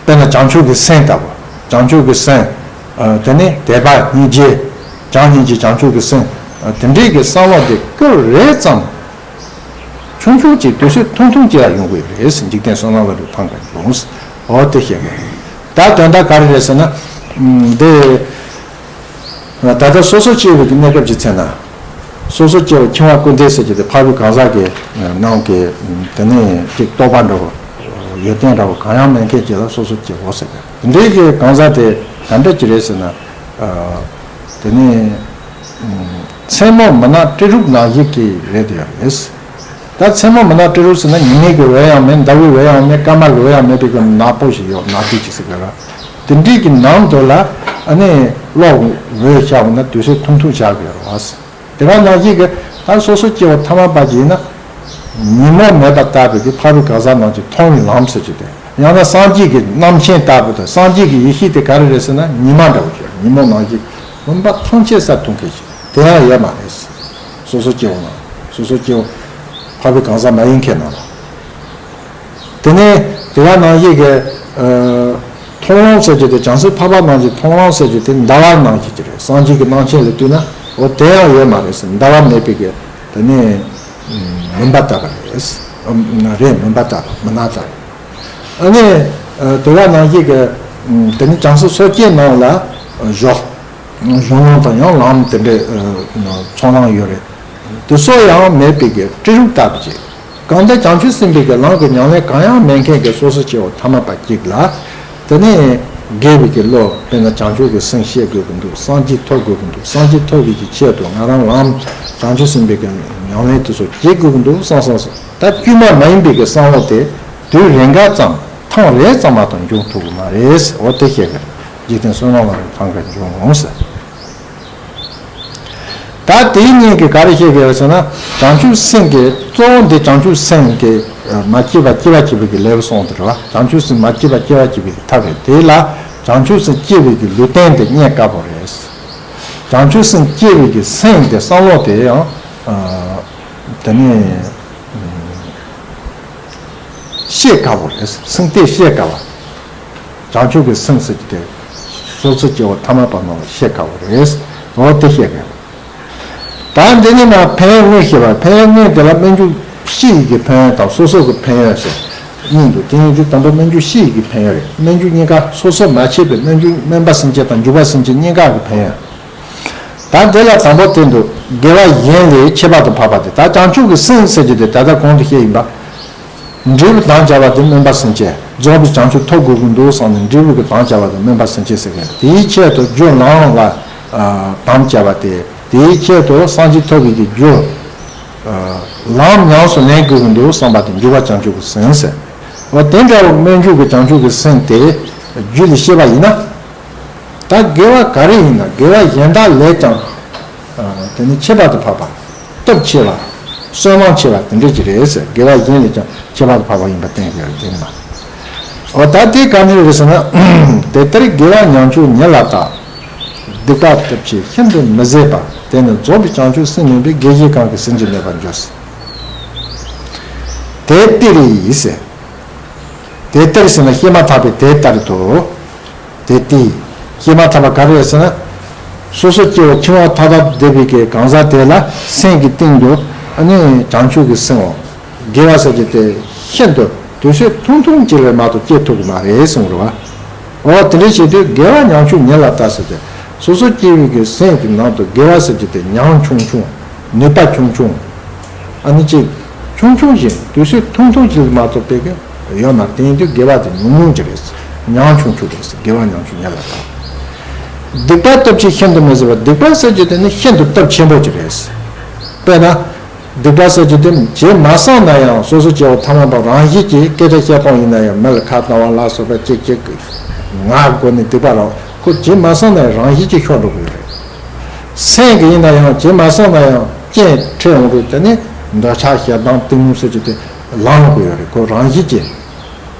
དཔེར་ན་བྱང་ཆུབ་ཀྱི་སེམས་ལྟ་བུ། བྱང་ཆུབ་ཀྱི་སེམས། ཨ། དེ་ནས་དད་པ་སྙིང་རྗེ། བྱམས་སྙིང་རྗེ་བྱང་ཆུབ་ཀྱི་སེམས། ཨ། དེ་འདྲའི་གི་བསམ་བློ་དེ་སྐབས་རེ་ཙམ། ཆུང་ཆུང་ཅིག་དུས་ཚོད་ཐུང་ཐུང་ཅིག་ལ་ཡོང་གི་རེད། འཇིག་རྟེན་བསོད་ནམས་བློ་རིག་ཐང་ག་ཡོང་། འོ་དེ་བཤད་གི་རེད། ད་དོན་དག་ག་རེ་རེད་ཟེར་ན། ཨ། འདི། ད་ལྟ་སོ་སོ་སྐྱེ་བོའི་གནས་སྐབས་ཀྱི་ཚེ་ན། སོ་སོ་སྐྱེ་བོ་འཆིང་བ་ཀུན་ལྡན་ཟེར་གྱི་དེ་འཕགས་པའི་གང་ཟག་གི་ནང་གི། དེ་ནས་ཅིག་རྟོགས་པ་འདྲ་བོ། ཡོན་ཏན་འདྲ་བོ་གང་ཡང་མེད་མཁན་ཅིག་ལ་སོ་སོ་སྐྱེ་བོ་ཟེར་གི། དེ་འདྲའི་གི་གང་ཟག་དེ་ག་འདྲ་ཅིག་རེད་ཟེར་ན། དེ་ནས་མཚན་མོ་མུན་ནག་སྤྲིན་རུམ་ནང་བཞིན་གྱི་རེད་དེ་རེད། ད་མཚན་མོ་མུན་ནག་སྤྲིན་རུམ་ཟེར་ན་ཉི་མའི་གི་འོད་ཡང་མེད། ཟླ་བའི་འོད་ཡང་མེད། སྐར་མ་གི་འོད་ཡང་མེད་པའི་གི་ནག་པོ་ཞིག་ཡོད། ནག་དུས་ཅིག་ཟེར་གི་ར། དེ་འདྲའི་གི་ནང་དུ་ལ་ཨ་ནི་གློག་འོད་ཤར་འོང་ན་དུས་ཚོད་ཐུང་ཐུང་ཆགས་གི་ར་བ། དེ་ག་ནང་བཞིན་གི་ད་སོ་སོ་སྐྱེ་བོ་ཐ་མལ་པ་ཅིག་ཡིན་ན། ཉིན་མོ་མེད་པ་ལྟ་བུའི་གི་འཕགས་པའི་གང་ཟག་རྣམས་ཀྱི་མཐོང་བའི་ལམ་ཟེར་གྱི་དེ། ཡང་ན་སངས་རྒྱས་ཀྱི་རྣམ་མཁྱེན་ལྟ་བུ་དང་། སངས་རྒྱས་ཀྱི་ཡེ་ཤེས་དེ་ག་རེ་རེད་ཟེར་ན་ཉི་མ་འདྲ་བོ་ཞིག་ཉིན་མོ་ནང་བཞིན་བུམ་པ་ཐམས་ཅད་གསལ་མཐོང་མཁན་ཞིག་དེ་ཡང་ཡོད་མ་རེད། སོ་སོ་སྐྱེ་བོ་ནང་། སོ་སོ་སྐྱེ་བོ་འཕགས་པའི་གང་ཟག་མ་ཡིན་མཁན་ནང་ལ། དེ་ནས་དེ་ག་ནང་བཞིན་གྱི། ཨ། མཐོང་ལམ་ཟེར་རྒྱུ་དེ། བྱང་སེམས་འཕགས་པ་རྣམས་ཀྱི་མཐོང་ལམ་ཟེར་རྒྱུ་དེ་ཟླ་བ་ནང་བཞིན་གྱི་རེད། སངས་རྒྱས་ཀྱི་རྣམ་མཁྱེན་ལ་ལྟོས་ན། འོ་དེ་ཡང་ཡོད་མ་རེད་ཟེར། ཟླ་བ་མེད་པའི་གི། དེ་ནས་མུན་པ་ལྟ་བུ་རེད། ཨ། རེད། མུན་པ་ལྟ་བུ། མུན་ནག་ལྟ་བུ། ཨ་ནི། ཨ། དེ་ག་ནང་བཞིན་གྱི། དེ་ནི་བྱང་སེམས་སོ་སྐྱེའི་ནང་ལ་གཞོགས། གཞུང་ལམ་དང་ཡང་ལམ་དེ་འདྲའི། ཨ། ཚོགས་ལམ་ཡོད་རེད། དེ་ཚོ་ཡང་མེད་པའི་གི་སྤྲིན་རུམ་ལྟ་བུ་ཅིག་གང་ལྟར་བྱང་ཆུབ་སེམས་དཔའི་གི་ལམ་གྱི་ཉམས་ལེན་གང་ཡང་མེད་མཁན་གྱི་སོ་སོ་སྐྱེ་བོ་ཐ་མལ་པ་ཅིག་ལ། དེ་ནས་དགེ་བའི་གི་བློ། དཔེར་ན་བྱང་ཆུབ་ཀྱི་སེམས་བསྐྱེད་དགོས་ཀྱི་འདུག་སངས་རྒྱས་ཐོབ་དགོས་ཀྱི་འདུག་སངས་རྒྱས་ཐོབ་པའི་གི་ཆེད་དུ་ང་རང་ལམ་བྱང་ཆུབ་སེམས་དཔའི་གི་ཉམས་ལེན་དེ་ཚོ་བྱེད་དགོས་ཀྱི་འདུག་བསམ་བསམ་སོང་། ད་དཀྱུས་མ་མ་ཡིན་པའི་གི་བསམ་བློ་དེ་དུས་རེ་འགའ་ཙམ། ཐེངས་རེ་ཙམ་མ་གཏོགས་འབྱུང་ཐུབ་ཀྱི་མ་རེད། འོ་དེ་བཤད་གི་རེད། འཇིག་རྟེན་བསོད་ནམས་ལ་ཐང་ག་འབྱུང་ངོ་ཟེར། ད་དེའི་སྔོན་གྱི་ག་རེ་བཤད་དགོས་ཟེར་ན། བྱང་ཆུབ་སེམས་ཀྱི་གཙོ་བོ་འདི་བྱང་ཆུབ་སེམས་ཀྱི་མ་སྐྱེས་པ་སྐྱེ་བར་བྱེད་པའི་གི་ལེའུ་གསུངས་དེ་རེད་བ། བྱང་ཆུབ་སེམས་མ་སྐྱེས་པ་སྐྱེ་བར་བྱེད་པའི་གི་ཐབས་རེད། དེ་ལ་བྱང་ཆུབ་སེམས་སྐྱེ་བའི་གི་ལུས་རྟེན་དེ་རྙེད་དཀའ་པོ་རེད། བྱང་ཆུབ་སེམས་སྐྱེ་བའི་གི་སེམས་དེ་བསམ་བློ་དེ་ཡང་། དེ་ནས་ཤེས་དཀའ་པོ་རེད། སེམས་གཏད་ཤེས་དཀའ་བ། བྱང་ཆུབ་ཀྱི་སེམས་ཟེར་གྱི་དེ་སོ་སོ་སྐྱེ་བོ་ཐ་མལ་པ་རྣམས་ལ་ཤེས་དཀའ་བ་རེད། འོ་དེ་བཤད་དགོས། ད་འདི་ནི་མ་ཕན་ཡོན་དངོས་བཤད་པ། ཕན་ཡོན་དངོས་དེ་ལ་སྨན་རྒྱུ་སྤྱི་ཡི་གི་ཕན་ཡོན་དང་སོ་སོ་གི་ཕན་ཡོན་ཟེར་གཉིས་འདུག་དེ་ཡིན་དུས་དང་པོ་སྨན་རྒྱུ་སྤྱི་ཡི་གི་ཕན་ཡོན་རེད། སྨན་རྒྱུ་གཉིས་ཀ་སོ་སོ་མ་ཕྱེ་བའི་སྨན་རྒྱུ་སྨན་པ་སེམས་ཅན་དང་འཇུ་བ་སེམས་ཅན་གཉིས་ཀ་གི་ཕན་ཡོན། ད་དེ་ལ་དང་པོ་དེ་འདུག་དགེ་བ་གཞན་ལས་ཁྱད་པར་དུ་འཕགས་པ་དེ། ད་བྱང་ཆུབ་ཀྱི་སེམས་ཟེར་རྒྱུ་དེ་ད་ལྟ་གོང་དུ་བཤད་ཡིན་པ། འབྲས་བུ་དམ་བཅའ་བ་དེ་སྨོན་པ་སེམས་ཅན། རྫོགས་པའི་བྱང་ཆུབ་ཐོབ་དགོས་ཀྱི་འདུག་བསམ་ནས་འབྲས་བུ་གི་དམ་བཅའ་བ་དེ་སྨོན་པ་སེམས་ཅན་ཟེར་མཁན། དེའི་ཆེད་དུ་རྒྱུ་ལམ་ལ་ཨ་དམ་བཅའ་བ་དེ། དེའི་ཆེད་དུ་སངས་རྒྱས་ཐོབ་པའི་གི་རྒྱུ་ཨ་ལམ་ཉམས་སུ་ལེན་དགོས་ཀྱི་འདུག་བསམ་པ་དེ་འཇུག་པ་བྱང་ཆུབ་ཀྱི་སེམས་ཟེར། འོ་དེ་འདྲ་བའི་སྨོན་འཇུག་གི་བྱང་ཆུབ་ཀྱི་སེམས་དེ་རྒྱུད་ལ་སྐྱེས་པ་ཡིན་ན། ད་དགེ་བ་ག་རེ་ཡིན་ན་དགེ་བ་གཞན་དག་ལས་ཀྱང་། ཨ་དེ་ནི་ཁྱད་པར་དུ་འཕགས་པ། སྟོབས་ཆེ་བ། བསོད་ནམས་ཆེ་བ་དེ་འདྲ་ཅིག་རེད་ཟེར། དགེ་བ་གཞན་ལས་ཀྱང་ཁྱད་པར་དུ་འཕགས་པ་ཡིན་པ་བསྟན་ཡོད་དེ་ནི་མ། འོ་ད་དེ་ག་འདྲ་རེད་ཟེར་ན། དེ་ལྟར་དགེ་བ་ཉམ་ཆུང་ཉེར་ལྔ་དག་སྡིག་པ་སྟོབས་ཆེ་ཤིན་ཏུ་མི་བཟད་པ། དེ་ནི་རྫོགས་པའི་བྱང་ཆུབ་སེམས་མིན་པས། དགེ་བཞི་གང་གིས་ཟིན་གྱིས་གནོད་པར་འགྱུར། དེ་ལྟར་ཡིས་ཟེར། དེ་ལྟར་ཟེར་ན་བཤད་མ་ཐག་པའི་དེ་ལྟར་དུ། དེ་ལྟར་བཤད་མ་ཐག་པ་ག་རེ་རེད་ཟེར་ན། སོ་སོ་སྐྱེ་བོ་འཆིང་བ་མཐའ་དག་འདས་པའི་གི་གང་ཟག་དེ་ལ་སེམས་ཀྱི་སྟེང་དུ་ཨ་ནི་བྱང་ཆུབ་ཀྱི་སེམས་འོང་། དགེ་བ་ཟེར་རྒྱུ་དེ་ཤིན་ཏུ་དུས་ཚོད་ཐུང་ཐུང་ཅིག་ལས་མ་གཏོགས་སྐྱེ་ཐུབ་ཀྱི་མ་རེད་གསུངས་རེད་བ། འོ་དེ་འདྲ་བྱེད་དུས་དགེ་བ་ཉམ་ཆུང་ཉེར་ལྔ་དག་ཟེར་ཏེ། སོ་སོ་སྐྱེ་བོའི་གི་སེམས་ཀྱི་ནང་དུ་དགེ་བ་ཟེར་རྒྱུ་དེ་ཉམ་ཆུང་ཆུང་། ནུས་པ་ཆུང་ཆུང་། ཨ་ནི་ཅིག་ཆུང་ཆུང་ཞིག་དུས་ཚོད་ཐུང་ཐུང་ཞིག་མ་གཏོགས་པའི་གི་ཡོད་མ་རེད། དེ་ཡིན་དུས་དགེ་བ་དེ་ཉུང་ཉུང་ཅིག་རེད། ཉམ་ཆུང་ཆུང་རེད། དགེ་བ་ཉམ་ཆུང་ཉེར་ལྔ་དག་སྡིག་པ་སྟོབས་ཆེ་ཤིན་ཏུ་མི་བཟད་པ། སྡིག་པ་ཟེར་རྒྱུ་དེ་ནི་ཤིན་ཏུ་སྟོབས་ཆེན་པོ་ཅིག་རེད། དཔེར་ན། སྡིག་པ་ཟེར་རྒྱུ་དེ་བྱས་མ་སོང་ན་ཡང་སོ་སོ་སྐྱེ་བོ་ཐ་མལ་པ་རང་བཞིན་གྱིས་སྐད་ཆ་བཤད་སྟངས་ཡིན་ན་ཡང་མི་ལ་ཁ་བཏང་བ་ལ་སོགས་པ་ཅིག་ཅིག་ངག་སྒོ་ནས་སྡིག་པ་རང་ཁོ་བྱས་མ་སོང་ན་ཡང་རང་བཞིན་གྱིས་ཤོར་འགྲོ་གི་ཡོད་རེད། སེམས་ཀྱི་ཡིན་ན་ཡང་བྱས་མ་སོང་ན་ཡང་རྐྱེན་འཕྲད་འོང་དུས་དེ་ནི་འདོད་ཆགས་ཞེ་སྡང་གཏི་མུག་ཟེར་རྒྱུ་དེ་ལངས་འགྲོ་གི་ཡོད་རེད། ཁོ་རང་བཞིན་གྱིས་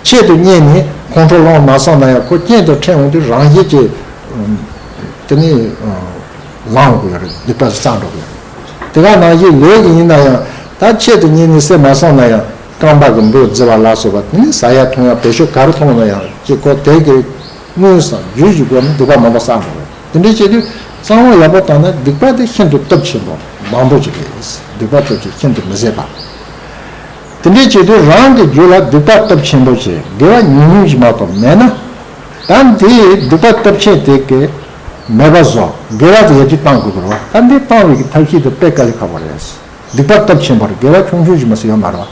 ཆེད་དུ་གཉེར་ནས་ཁོང་ཁྲོ་ལངས་མ་སོང་ན་ཡང་ཁོ་རྐྱེན་དུ་འཕྲད་འོང་དུས་རང་བཞིན་གྱིས་དེ་ནི་ལངས་འགྲོ་གི་ཡོད་རེད། སྡིག་པ་བསགས་འགྲོ་གི་ཡོད་རེད། དེ་ག་ནང་བཞིན་ལས་ཀྱི་ཡིན་ན་ཡང་ད་ཆེད་དུ་གཉེར་ནས་སེལ་མ་སོང་ན་ཡང་རྐང་པ་གི་འབུ་བརྫི་བ་ལ་སོགས་པ་དེ་ནི་ཟ་ཡ་འཐུང་ཡ་བེད་སྤྱོད་ག་རེ་མཐོང་ན་ཡང་ཅིག་ཁོ་དེ་གི་དངོས་སུ་རྒྱུ་ཞིག་དགོས་ན་སྡིག་པ་མང་པོ་བསགས་འགྲོ་རེད། དེ་འདྲ་བྱེད་དུས་གཙང་མ་ཡག་པོ་བཏང་ན་སྡིག་པ་དེ་ཤིན་ཏུ་སྟོབས་ཆེན་པོ་མང་པོ་ཅིག་རེད། སྡིག་པ་སྟོབས་ཆེ་ཤིན་ཏུ་མི་བཟད་པ། དེ་འདྲ་བྱེད་དུས་རང་གི་རྒྱུད་ལ་སྡིག་པ་སྟོབས་ཆེན་པོ་ཞིག་དགེ་བ་ཉུང་ཉུང་ཞིག་མ་གཏོགས་མེད་ན། ད་འདིས་སྡིག་པ་སྟོབས་ཆེན་དེ་གི་མེད་པ་བཟོ། དགེ་བ་དེ་ཡར་རྒྱས་བཏང་དགོས་ཀྱི་རེད་བ། ད་འདི་བཏང་བའི་གི་ཐབས་ཤེས་དེ་དཔེ་དཀའ་ལས་ཁག་པོ་རེད། སྡིག་པ་སྟོབས་ཆེན་པོ་རེད། དགེ་བ་ཆུང་ཆུང་ཞིག་མ་ཟད་ཡོད་མ་རེད་བ།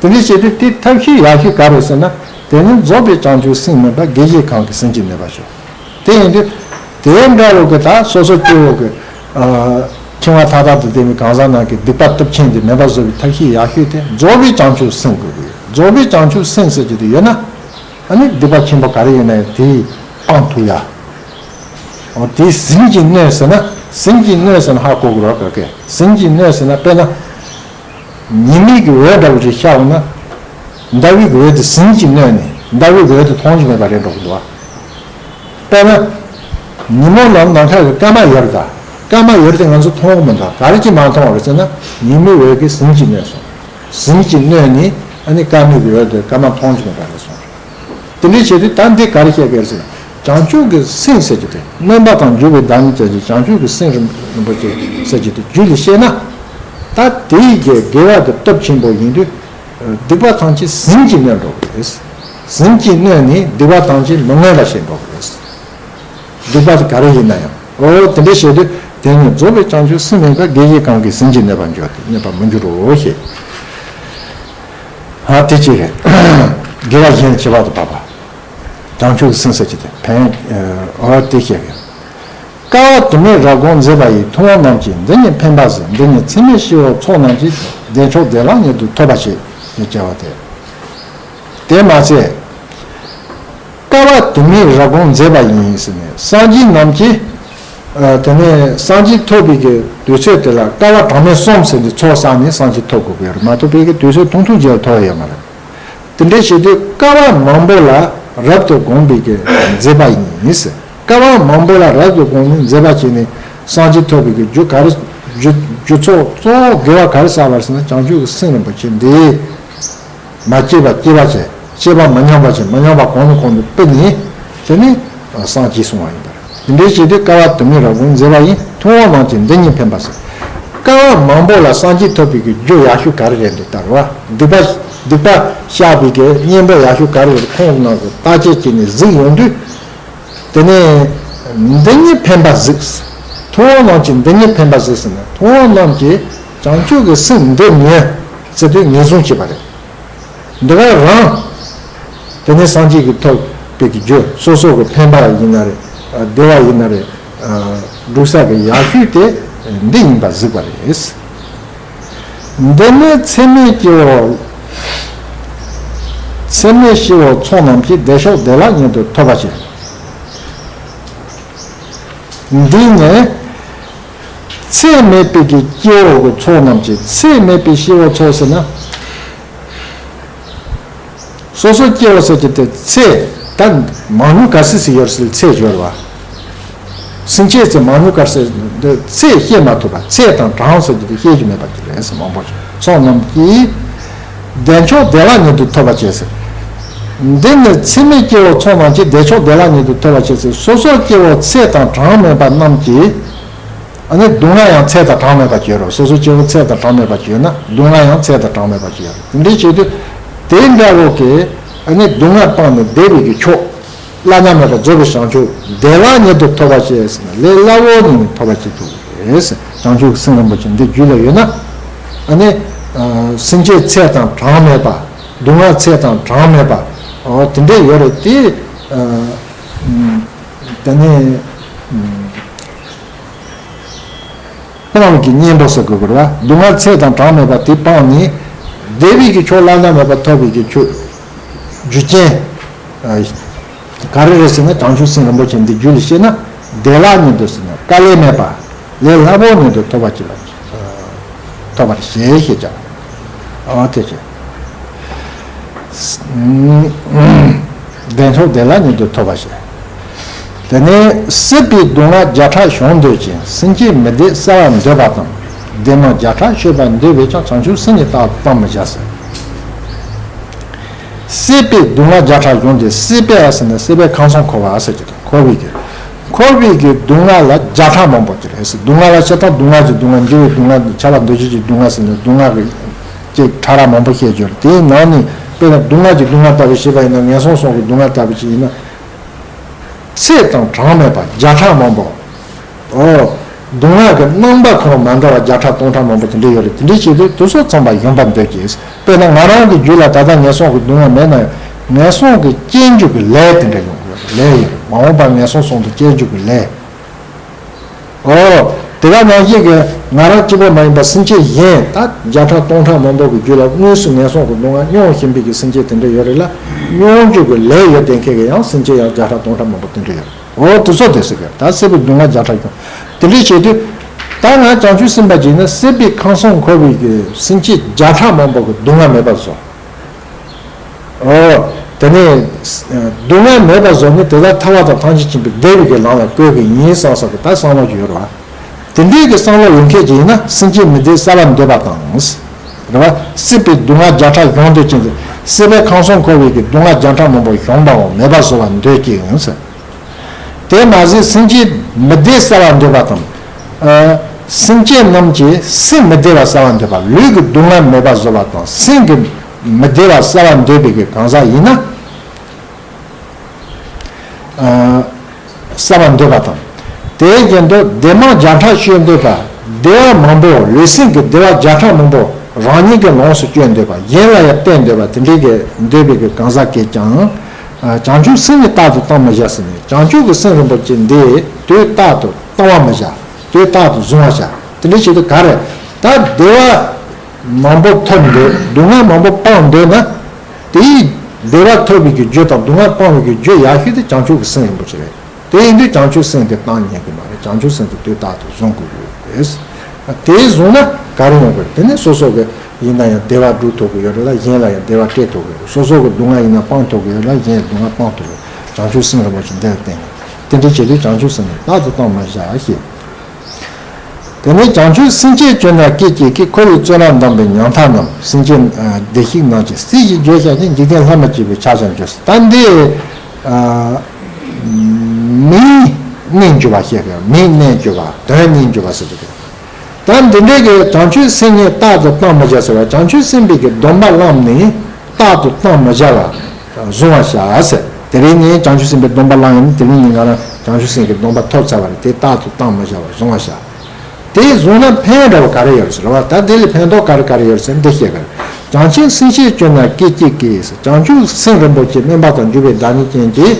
དེ་འདྲ་བྱེད་དུས་དེ་ཐབས་ཤེས་ཡག་ཤོས་ག་རེ་ཟེར་ན། དེ་ནི་རྫོགས་པའི་བྱང་ཆུབ་སེམས་མིན་པ། དགེ་བཞི་གང་གིས་ཟིན་གྱིས་གནོད་པར་འགྱུར། དེ་ཡིན་དུས། དེ་འདྲ་བོ་གི་ད་སོ་སོ་སྐྱེ་བོ་གི། ཨ་འཆིང་བ་མཐའ་དག་ཏུ་བསྡད་པའི་གང་ཟག་རྣམས་ཀྱི་སྡིག་པ་སྟོབས་ཆེན་དེ་མེད་པ་བཟོ་བའི་ཐབས་ཤེས་ཡག་ཤོས་དེ་རྫོགས་པའི་བྱང་ཆུབ་སེམས་དགོས་ཀྱི་ཡོད། རྫོགས་པའི་བྱང་ཆུབ་སེམས་ཟེར་གྱི་དེ་ཡོད་ན། ཨ་ནི་སྡིག་པ་ཆེན་པོ་ག་རེ་ཡོད་ན་ཡང་དེ་སྤང་ཐུབ་ཡ། འོ་དེ་ཟིན་གྱིས་གནོད་ཟེར་ན། ཟིན་གྱིས་གནོད་ཟེར་ན་ཧ་གོ་དགོས་རེད་ག་གེ། ཟིན་གྱིས་གནོད་ཟེར་ན་དཔེར་ན། ཉི་མའི་གི་འོད་འདྲ་བོ་ཅིག་ཤར་འོང་ན། ཟླ་བའི་གི་འོད་དེ་ཟིན་གྱིས་གནོད་ནས་ཟླ་བའི་གི་འོད་དེ་མཐོང་རྒྱུ་མེད་པ་རེད་འགྲོ་གི་འདུག་བ། དཔེར་ན། ཉིན་མོ་ལ་ནམ་མཁའ་གི་སྐར་མ་ཡོད་རེད་ད། སྐར་མ་ཡོད་རེད་དེ་ང་ཚོ་མཐོང་གི་མི་འདུག་ག་རེ་ཅིག་མ་མཐོང་བ་རེད་ཟེར་ན། ཉི་མའི་འོད་ཀྱིས་ཟིན་གྱིས་གནོད་སོང་། ཟིན་གྱིས་གནོད་ནས་ཨ་ནི་སྐར་མའི་གི་འོད་དེ་སྐར་མ་མཐོང་རྒྱུ་མེད་པ་རེད་སོང་། དེ་འདྲའི་བྱེད་དུས་ད་འདི་ག་རེ་བཤད་ཀྱི་རེད་ཟེར་ན། བྱང་ཆུབ་ཀྱི་སེམས་ཟེར་རྒྱུ་དེ་སྨོན་པ་དང་འཇུག་པའི་བདག་ཉིད་ཅན་གྱི་བྱང་ཆུབ་ཀྱི་སེམས་རིན་པོ་ཆེ་ཟེར་རྒྱུ་དེ་རྒྱུད་ལ་སྐྱེས་ན། ད་དེའི་གི་དགེ་བ་དེ་སྟོབས་ཆེན་པོ་ཡིན་དུས། སྡིག་པ་ཐམས་ཅད་ཟིན་གྱིས་གནོད་འགྲོ་གི་རེད། ཟིན་གྱིས་གནོད་ནས་སྡིག་པ་ཐམས་ཅད་མི་མངོན་པ་བྱེད་འགྲོ་གི་རེད། སྡིག་པ་དེ་ག་རེ་ཡིན་ན་ཡང་། འོ་དེ་འདྲ་བྱེད་དུས་དེ་ནི་རྫོགས་པའི་བྱང་ཆུབ་སེམས་མིན་པ། དགེ་བཞི་གང་གིས་ཟིན་གྱིས་གནོད་པར་འགྱུར་ཏེ་གནོད་པར་མི་འགྱུར་རོ་ཞེས། ཨ་དེ་གཅིག་རེད། དགེ་བ་གཞན་ཁྱད་པར་དུ་འཕགས་པ། བྱང་ཆུབ་ཀྱི་སེམས་ཟེར་གྱི་དེ་ཕན་ཡོན། འོ་དེ་བཤད་ཀྱི། དཀའ་བ་དུ་མས་རབ་བསྒོམས་མཛད་པ་ཡིས། ཐུབ་དབང་རྣམས་ཀྱིས་འདི་ཉིད་ཕན་པར་གཟིགས། འདི་ཉིད་འཚེ་མེད་ཞི་བའི་ཚོགས་རྣམས་ཀྱིས། བདེ་མཆོག་བདེ་བླག་མྱུར་དུ་ཐོབ་པར་བྱེད། ཞེས་བྱ་བ་སྟེ། དེ་མ་ཚད། དཀའ་བ་དུ་མས་རབ་བསྒོམས་མཛད་པ་ཡིས་ཟེར་ནས་སངས་རྒྱས་རྣམས་ཀྱིས། ཨ་དེ་ནས་སངས་རྒྱས་ཐོབ་པའི་གི་དུས་ཚོད་དེ་ལ་དཀའ་བ་གྲངས་མེད་གསུམ་ཟེར་ནས་ཚོགས་བསགས་ནས་སངས་རྒྱས་ཐོབ་དགོས་པའི་རེད་མ་གཏོགས་ཕ་གི་དུས་ཚོད་ཐུང་ཐུང་ཅིག་ལ་ཐོབ་ཡ་ཡོད་མ་རེད། དེ་འདྲའི་བྱེད་དུས་དཀའ་བ་མང་པོ་ལ་རབ་ཏུ་བསྒོམས་པའི་གི་མཛད་པ་ཡིན། དཀའ་བ་མང་པོ་ལ་རབ་ཏུ་བསྒོམས་ནས་མཛད་པ་བྱས་ནས་སངས་རྒྱས་ཐོབ་པའི་གི་རྒྱུ་ག་རེ། རྒྱུ་རྒྱུ་ཚོགས་གཙོ་བོ་དགེ་བ་ག་རེ་བསགས་པ་ཟེར་ན་བྱང་ཆུབ་ཀྱི་སེམས་རིན་པོ་ཆེ་འདི། མ་སྐྱེས་པ་སྐྱེས་པ་བྱས། སྐྱེས་པ་མ་ཉམས་པ་བྱས། མ་ཉམས་པ་གོང་ནས་གོང་དུ་སྤེལ་ནས། དེ་ནས་སངས་རྒྱས་སོང་བ་ཡིན་པ་རེད། དེ་འདྲའི་བྱེད་དུས་དཀའ་བ་དུ་མས་རབ་བསྒོམས་མཛད་པ་ཡིས། ཐུབ་དབང་རྣམས་ཀྱིས་འདི་ཉིད་ཕན་པར་གཟིགས། སྐལ་བ་མང་པོ་ལ་སངས་རྒྱས་ཐོབ་པའི་གི་རྒྱུ་ཡག་ཤོས་ག་རེ་རེད་འདུག་ལྟ་ར་བ། སྡིག་པ་སྡིག་པ་བཤགས་པའི་གི་གཉེན་པོ་ཡག་ཤོས་ག་རེ་རེད། ཁོང་རྣམས་ཀྱིས་བརྟག་དཔྱད་བྱས་ནས་གཟིགས་ཡོང་དུས། དེ་ནས་འདི་ཉིད་ཕན་པ་གཟིགས། ཐུབ་དབང་རྣམས་ཀྱིས་འདི་ཉིད་ཕན་པ་གཟིགས་ཟེར་ན། ཐུབ་དབང་རྣམས་ཀྱིས་བྱང་ཆུབ་ཀྱི་སེམས་འདི་ཉིད་ཟེར་དུས་ངེས་བཟུང་བྱས་པ་རེད། འདི་ག་རང་། དེ་ནས་སངས་རྒྱས་ཀྱི་ཐོབ་པའི་གི་རྒྱུ། སོ་སོ་གི་ཕན་པ་ཡིན་ན་རེད། བདེ་བ་ཡིན་ན་རེད། སྒྲུབ་ས་གི་ཡག་ཤོས་དེ་འདི་ཡིན་པ་གཟིགས་པ་རེད། འདི་ནི་ཚད་མེད་སྐྱེ་བོ། ཚད་མེད་སྐྱེ་བོ་ཚོགས་རྣམས་ཀྱིས། བདེ་མཆོག་བདེ་བླག་ཉིད་དུ་ཐོབ་པར་བྱེད། འདི་ནི་ཚད་མེད་པའི་གི་སྐྱེ་བོ་གི་ཚོགས་རྣམས་ཀྱིས། ཚད་མེད་པའི་སྐྱེ་བོ་ཚོགས་ཟེར་ན། སོ་སོ་སྐྱེ་བོ་ཟེར་གྱི་དེ་ཚད་ད་མང་ཉུང་ག་ཚོད་ཟིག་ཡོད་ཟེར་ཚད་སྦྱོར་བ། སེམས་ཅན་ཚོ་མང་ཉུང་ག་ཚོད་འདི་ཚད་བཤད་མ་ཐུབ་པ། ཚད་དང་གྲངས་ཟེར་གྱི་དེ་བཤད་རྒྱུ་མེད་པ་ཅིག་རེད་ཟེར། མང་པོ་ཅིག་ཚོགས་རྣམས་ཀྱིས། བདེ་མཆོག་བདེ་བླག་ཉིད་དུ་ཐོབ་པར་བྱེད་ཟེར། འདི་ནི་ཚད་མེད་སྐྱེ་བོ་ཚོགས་རྣམས་ཀྱིས། བདེ་མཆོག་བདེ་བླག་ཉིད་དུ་ཐོབ་པར་བྱེད་ཟེར། སོ་སོ་སྐྱེ་བོ་ཚད་དང་གྲངས་མེད་པ་རྣམས་ཀྱིས། ཨ་ནི་སྡུག་བསྔལ་ཡང་ཚད་དང་གྲངས་མེད་པ་ཅིག་ཡོད་རེད། སོ་སོ་སྐྱེ་བོ་ཚད་དང་གྲངས་མེད་པ་ཅིག་ཡོད་ན། སྡུག་བསྔལ་ཡང་ཚད་དང་གྲངས་མེད་པ་ཅིག་ཡོད་རེད། དེ་འདྲའི་བྱེད་དུས་དེ་འདྲ་བོ་གི་ཨ་ནི་སྡུག་བསྔལ་སྤངས་ནས་བདེ་བའི་གི་མཆོག་བླ་ན་མེད་པ་རྫོགས་པའི་བྱང་ཆུབ་བདེ་བླག་ཉིད་དུ་ཐོབ་པར་བྱེད་ཟེར་ན། ལས་སླ་བོ་ཉིད་ནས་ཐོབ་པར་བྱེད་ཐུབ་ཀྱི་རེད་ཟེར། བྱང་ཆུབ་ཀྱི་སེམས་རིན་པོ་ཆེ་འདི་རྒྱུད་ལ་ཡོད་ན། ཨ་ནི་སེམས་ཅན་ཚད་དང་གྲངས་མེད་པ། སྡུག་བསྔལ་ཚད་དང་གྲངས་མེད་པ། འོ་དེ་འདྲ་ཡོད་རེད་དེ། དེ་ནས། སྤངས་ཀྱི་གཉེན་པོ་ཟེར་དགོས་ཀྱི་རེད་བ། སྡུག་བསྔལ་ཚད་དང་གྲངས་མེད་པ་དེ་སྤངས་ནས། བདེ་བའི་གི་མཆོག་བླ་ན་མེད་པ་ཐོབ་པའི་གི་ཆོས། རྒྱུ་རྐྱེན། ག་རེ་རེད་ཟེར་ན། བྱང་ཆུབ་སེམས་རིན་པོ་ཆེ་འདི་རྒྱུད་ལ་སྐྱེས་ན། བདེ་བླག་ཉིད་དུ་ཟེར་ན། དཀའ་ལས་མེད་པ། ལས་སླ་བོ་ཉིད་དུ་ཐོབ་པ་ཅིག་ལ། ཐོབ་པར་བྱེད་ཞེས་བྱ། ཨ་དེ་བྱེད། བདེ་མཆོག་བདེ་བླག་ཉིད་དུ་ཐོབ་པར་བྱེད། དེ་ནས་སྲིད་པའི་སྡུག་བསྔལ་བརྒྱ་ཕྲག་གཞོམ་འདོད་ཅིང་། སེམས་ཅན་མི་བདེ་བསལ་བར་འདོད་པ་དང་། བདེ་མང་བརྒྱ་ཕྲག་སྤྱོད་པར་འདོད་པས་ཀྱང་། བྱང་ཆུབ་སེམས་ཉིད་རྟག་ཏུ་གཏང་མི་བྱ་ཟེར། སྲིད་པའི་སྡུག་བསྔལ་བརྒྱ་ཕྲག་གཞོམ་སྟེ། སྲིད་པའི་ཟེར་ན་སྲིད་པའི་ཁམས་གསུམ་འཁོར་བ་ཟེར་གྱི་འདུག་འཁོར་བའི་གི། འཁོར་བའི་གི་སྡུག་བསྔལ་ལ་བརྒྱ་ཕྲག་མང་པོ་ཅིག་རེད་ཟེར། སྡུག་བསྔལ་ལ་སྤྱིར་བཏང་སྡུག་བསྔལ་གྱི་སྡུག་བསྔལ། འགྱུར་བའི་སྡུག་བསྔལ། འཆི་བ་འདོད་བྱེད་ཀྱི་སྡུག་བསྔལ་ཟེར་ནས་སྡུག་བསྔལ་གྱི་ཅིག་ཕྲ་རགས་མང་པོ་བཤད་རྒྱུ་རེད། དེའི་ནང་ནས་དཔེར་ན་སྡུག་བསྔལ་གྱི་སྡུག་བསྔལ་ལྟ་བུ་བྱས་པ་ཡིན་ན། ངན་སོང་གསུམ་གྱི་སྡུག་བསྔལ་ལྟ་བུ་ཅིག་ཡིན་ན། ཚད་དང་གྲངས་མེད་པ་བརྒྱ་ཕྲག་མང་པོ། ཨོ། སྡུག་བསྔལ་གྱི་རྣམ་པ་ཁོ་རང་མ་འདྲ་བ་བརྒྱ་ཕྲག་སྟོང་ཕྲག་མང་པོ་དེ་འདྲ་ཡོད་རེད། དེ་འདྲ་བྱེད་དུས་དེ་ཚོ་ཚང་མ་གཞོམ་པར་འདོད་ཀྱི། དཔེར་ན་ང་རང་གི་རྒྱུད་ལ་ད་ལྟ་ངན་སོང་གི་སྡུག་བསྔལ་མེད་ན་ཡང་། ངན་སོང་གི་སྐྱེ་འཇུག་གི་ལས་དེ་འདྲ་ཡོང་གི་ཡོད་རེད། ལས་ཡོད་རེད། མ་འོངས་པར་ངན་སོང་གསུམ་དུ་སྐྱེ་འཇུག་གི་ལས། ཨོ། དེ་ག་ནང་བཞིན་གྱི་ང་རང་གཅིག་པོ་མ་ཡིན་པར་སེམས་ཅན་གཞན་ད་བརྒྱ་ཕྲག་སྟོང་ཕྲག་མང་པོ་གི་རྒྱུད་ལ་དངོས་སུ་ངན་སོང་གི་སྡུག་བསྔལ་མྱོང་བཞིན་པའི་གི་སེམས་ཅན་དེ་འདྲ་ཡོད་རེད་ལ། མྱོང་འཇུག་གི་ལས་ཡོད་བསྡད་མཁན་གྱི་ཡང་སེམས་ཅན་ཡང་བརྒྱ་ཕྲག་སྟོང་ཕྲག་མང་པོ་དེ་འདྲ་ཡོད་རེད། ཨོ་དེ་ཚོ་དེ་ཟེར་གི། ད་སྲིད་པའི་སྡུག་བསྔལ་བརྒྱ་ཕྲག་གཞོམ། དེ་འདྲ་བྱེད་དུས། ད་ང་བྱང་ཆུབ་སེམས་དཔའ་ཅིག་ཡིན་ན། སྲིད་པའི་ཁམས་གསུམ་འཁོར་བའི་གི་སེམས་ཅན་བརྒྱ་ཕྲག་མང་པོ་གི་སྡུག་བསྔལ་མེད་པར་བཟོ། ཨོ། དེ་ནས་སྡུག་བསྔལ་མེད་པར་བཟོ་ནས། དེ་དག་ཐར་པ་དང་ཐམས་ཅད་མཁྱེན་པའི་བདེ་བའི་གི་ལམ་ལ་བཀོད་གི་ཡིན་བསམ་བསམ་གི་ད་བསམ་བློ་ཅིག་ཡོད་རེད་བ། དེ་འདྲའི་གི་བསམ་བློ་ཡོད་མཁན་ཅིག་ཡིན་ན། སེམས་ཅན་མི་བདེ་བསལ་བར་འདོད་པ་དང་། རེད་བ། སྲིད་པའི་སྡུག་བསྔལ་བརྒྱ་ཕྲག་གཞོམ་འདོད་ཅིང་། སྲིད་པའི་ཁམས་གསུམ་འཁོར་བའི་གི་སྡུག་བསྔལ་བརྒྱ་ཕྲག་མང་པོ་གཞོམ་པའམ་མེད་པར་བཟོ་བར་འདོད་ཀྱི་ཡིན་ཟེར། དེ་མ་ཟད་སེམས་ཅན་མི་བདེ་བསལ་བར་འདོད་པ་དང་། ཨ། སེམས་ཅན་རྣམས་ཀྱི་སེམས་མི་བདེ་བ་བསལ་བར་འདོད་པ། ལུས་ཀྱི་སྡུག་བསྔལ་མེད་པར་བཟོ་བ་དང་། སེམས་ཀྱི་མི་བདེ་བ་བསལ་བར་འདོད་པའི་གི་གང་ཟག་ཡིན་ན། ཨ། བསལ་བར་འདོད་པ་དང་། དེའི་རྐྱེན་དུ་བདེ་མང་བརྒྱ་ཕྲག་སྤྱོད་འདོད་པ། བདེ་བ་མང་པོ། ལུས་སེམས་ཀྱི་བདེ་བ་བརྒྱ་ཕྲག་མང་པོ་རང་ཉིད་ཀྱིས་ལོངས་སུ་སྤྱོད་འདོད་པ། གཞན་ལ་ཡང་སྟེར་འདོད་པ། དེ་འདྲའི་གི་འདོད་པའི་གི་གང་ཟག་གིས་ཀྱང་། ཨ། བྱང་ཆུབ་སེམས་ཉིད་རྟག་ཏུ་གཏང་མི་བྱ་ཟེར་ནས། བྱང་ཆུབ་ཀྱི་སེམས་རིན་པོ་ཆེ་འདི་དུས་རྟག་ཏུ་གཏང་བར་མི་བྱ། དུས་རྟག་ཏུ་བཟུང་བར་བྱ། དེ་འདྲ་བྱེད་དུས་ག་རེ། ད་བདེ་བ་མང་པོ་ཐོབ་འདོད། སྡུག་བསྔལ་མང་པོ་སྤང་འདོད་ན། དེའི་བདེ་བ་ཐོབ་པའི་གི་རྒྱུ་དང་སྡུག་བསྔལ་སྤང་བའི་གི་རྒྱུ་ཡག་ཤོས་དེ་བྱང་ཆུབ་ཀྱི་སེམས་རིན་པོ་ཆེ་རེད། དེ་ཡིན་དུས་བྱང་ཆུབ་སེམས་དེ་གཏང་ཉན་གི་མ་རེད། བྱང་ཆུབ་སེམས་དེ་དུས་རྟག་ཏུ་བཟུང་དགོས་ཀྱི་ཡོད་རེད། དེ་བཟུང་ན་ག་རེ་ཡོང་གི་རེད། དེ་ནི་སོ་སོ་གི་ཡིན་ན་ཡང་བདེ་བ་སྒྲུབ་ཐུབ་ཀྱི་ཡོད་རེད་ལ། གཞན་ལ་ཡང་བདེ་བ་སྤྲད་ཐུབ་ཀྱི་ཡོད་རེད། སོ་སོ་གི་སྡུག་བསྔལ་ཡིན་ན་སྤང་ཐུབ་ཀྱི་ཡོད་ལ། གཞན་ཡི་སྡུག་བསྔལ་སྤང་ཐུབ་ཀྱི་ཡོད། བྱང་ཆུབ་སེམས་རིན་པོ་ཆེ་འདི་ལ་བརྟེན་ནས། དེ་འདྲའི་བྱེད་དུས་བྱང་ཆུབ་སེམས་ནི་རྟག་ཏུ་གཏང་མི་བྱ་ཞེས། དེ་ནས་བྱང་ཆུབ་སེམས་བསྐྱེད་བཅོས་ན་སྐད་ཅིག་གིས། འཁོར་བའི་བཙོན་རར་བསྡམས་པའི་ཉམ་ཐག་རྣམས། སེམས་ཅན་བདེ་གཤེགས་རྣམས་ཀྱིས་སྲིད་ཞིའི་རྒྱུན་བཤགས་ཏེ། འཇིག་རྟེན་ལྷ་མི་བསྐྱོད་པའི་ཕྱག་རྒྱར་འགྱུར་ཟེར། ད་འདི་མིང་གནས་འགྱུར་བ་བཤད་པའི། མིང་གནས་འགྱུར་བ། དོན་གནས་འགྱུར་བ་ཟེར་གྱི་འདུག་ད་འདི་འདྲའི་གི་བྱང་ཆུབ་སེམས་ཉིད་རྟག་ཏུ་བཏང་མི་བྱ་ཟེར་བ། བྱང་ཆུབ་སེམས་དཔའི་གི་སྡོམ་པ་བླངས་ནས་རྟག་ཏུ་བཏང་མི་བྱ་བ་བཟུང་བར་བྱ་ཟེར། དེ་རིང་ནས་བྱང་ཆུབ་སེམས་དཔའི་སྡོམ་པ་བླངས་ཡིན་ན། དེ་རིང་ནས་ང་རང་བྱང་ཆུབ་སེམས་ཀྱི་སྡོམ་པ་ཐོབ་ཚར་བ་རེད། དེ་རྟག་ཏུ་བཏང་མི་བྱ་བ་བཟུང་བར་བྱ། དེ་བཟུང་ན་ཕན་འདྲ་བ་ག་རེ་ཡོད་ཟེར་བ། ད་དེ་ལས་ཕན་ཐོགས་ག་རེ་ག་རེ་ཡོད་ཟེར་འདི་བཤད་གི་རེད། བྱང་ཆུབ་སེམས་ཤེས་སྐྱོ་ན་སྐད་ཅིག་གིས། བྱང་ཆུབ་སེམས་རིན་པོ་ཆེ་སྨོན་པ་དང་འཇུག་པའི་བདག་ཉིད་ཅན་གྱི།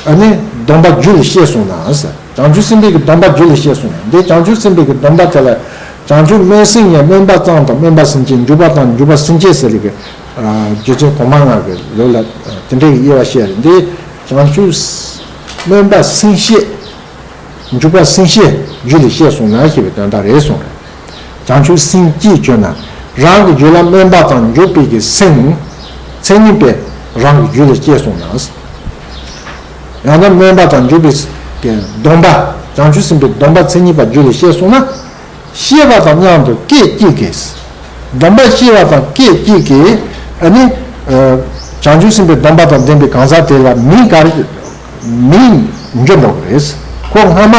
ཨ་ནི་སྡོམ་པ་རྒྱུད་ལ་སྐྱེས་སོང་ན་ཟེར། བྱང་ཆུབ་སེམས་དཔའི་གི་སྡོམ་པ་རྒྱུད་ལ་སྐྱེས་སོང་ན། འདི་བྱང་ཆུབ་སེམས་དཔའི་གི་སྡོམ་པ་དེ་ལ། བྱང་ཆུབ་སྨོན་སེམས་ཉིད། སྨོན་པ་ཙམ་དང་སྨོན་པ་སེམས་བསྐྱེད། འཇུག་པ་དང་འཇུག་པ་སེམས་བསྐྱེད་ཟེར་ལེ་གི། རྗེ་བཙུན་གོང་མ་ལྔ་གི་ལུགས་ལ་དེ་འདྲའི་གི་དབྱེ་བ་བཤད་རེད། འདི་བྱང་ཆུབ་སྨོན་པ་སེམས་བསྐྱེད། འཇུག་པ་སེམས་བསྐྱེད་རྒྱུད་ལ་སྐྱེས་སོང་ན་ཞེས་པའི་དོན་དག་རེད་གསུངས་རེད། བྱང་ཆུབ་སེམས་བསྐྱེད་བྱུང་ན། རང་གི་རྒྱུད་ལ་སྨོན་པ་དང་འཇུག་པའི་གི་སེམས་མཚན་ཉིད་པས་རང་གི་རྒྱུད་ལ་སྐྱེས་སོང་ན། ཡང་ན་སྨོན་པ་དང་འཇུག་པའི་གི་སྡོམ་པ། བྱང་ཆུབ་སེམས་དཔའི་སྡོམ་པ་མཚན་ཉིད་པ་རྒྱུད་ལ་སྐྱེས་སོང་ན། ཤེས་པ་དང་མཉམ་དུ་སྐད་ཅིག་གིས། སྡོམ་པ་ཤེས་པ་དང་སྐད་ཅིག་གིས། ཨ་ནི། ཨ། བྱང་ཆུབ་སེམས་དཔའི་སྡོམ་པ་དང་ལྡན་པའི་གང་ཟག་དེ་ལ་མིང་ག་རེ། མིང་འབྱོན་འགྲོ་གི་རེད། ཁོ་སྔ་མ་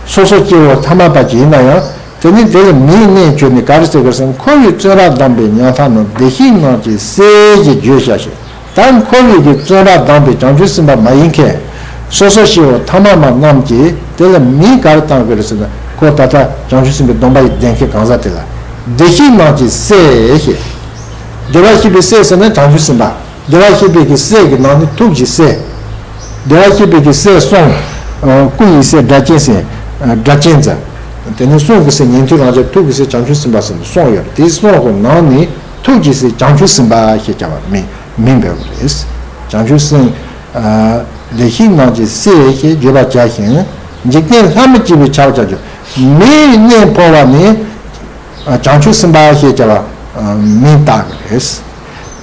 སོ་སོ་སྐྱེ་བོ་ཐ་མལ་པ་ཅིག་ཡིན་ན་ཡང་། དེ་ནི་དེ་ལ་མིང་གནས་བྱོས་ནས་ག་རེ་ཟེར་དགོས་ཟེར་ན། འཁོར་བའི་བཙོན་རར་བསྡམས་པའི་ཉམ་ཐག་རྣམས། བདེ་གཤེགས་རྣམས་ཀྱི་སྲས་ཞེས་བརྗོད་བྱ་ཞིང་། ད་འཁོར་བའི་གི་བཙོན་རར་བསྡམས་པའི་བྱང་ཆུབ་སེམས་དཔའ་མ་ཡིན་མཁན། སོ་སོ་སྐྱེ་བོ་ཐ་མལ་པ་རྣམས་ཀྱིས་དེ་ལ་མིང་ག་རེ་བཏགས་དགོས་རེད་ཟེར་ན། ཁོ་ད་ལྟ་བྱང་ཆུབ་སེམས་དཔའི་སྡོམ་པ་ཡི་ལྡན་མཁན་གང་ཟག་དེ་ལ། བདེ་གཤེགས་རྣམས་ཀྱི་སྲས་ཞེས། བདེ་བར་གཤེགས་པའི་སྲས་ཟེར་ན་བྱང་ཆུབ་སེམས་དཔའ། བདེ་བར་གཤེགས་པའི་གི་སྲས་ཀྱི་ནང་ནས་ཐུགས་ཀྱི་སྲས། བདེ་བར་གཤེགས་པའི་གི་སྲས་གསུམ། ཨ། སྐུ་ཡི་སྲས། སྒྲ་གཅན་སྲས། ཨ། སྒྲ་གཅན་འཛིན། དེ་ནས་གསུང་གི་སྲས་ཉན་ཐོས་རང་རྒྱལ། ཐུགས་ཀྱི་སྲས་བྱང་ཆུབ་སེམས་དཔའ་ཟེར་ནས་གསུམ་ཡོད་རེད། དེ་གསུམ་གི་ནང་ནས་ཐུགས་ཀྱི་སྲས་བྱང་ཆུབ་སེམས་དཔའ་ཞེས་བྱ་བ་མིང་མིང་འབོད་པ་རེད། བྱང་ཆུབ་སེམས། ཨ། བདེ་གཤེགས་རྣམས་ཀྱི་སྲས་ཞེས་བརྗོད་པར་བྱ་ཞིང་། འཇིག་རྟེན་ལྷ་མི་སྐྱིད་པའི་ཕྱག་བྱ་རྒྱུ། མིའི་གནས་འཕོ་བ་ནི། ཨ། བྱང་ཆུབ་སེམས་དཔའ་ཞེས་བྱ་བ། ཨ། མིང་བཏགས་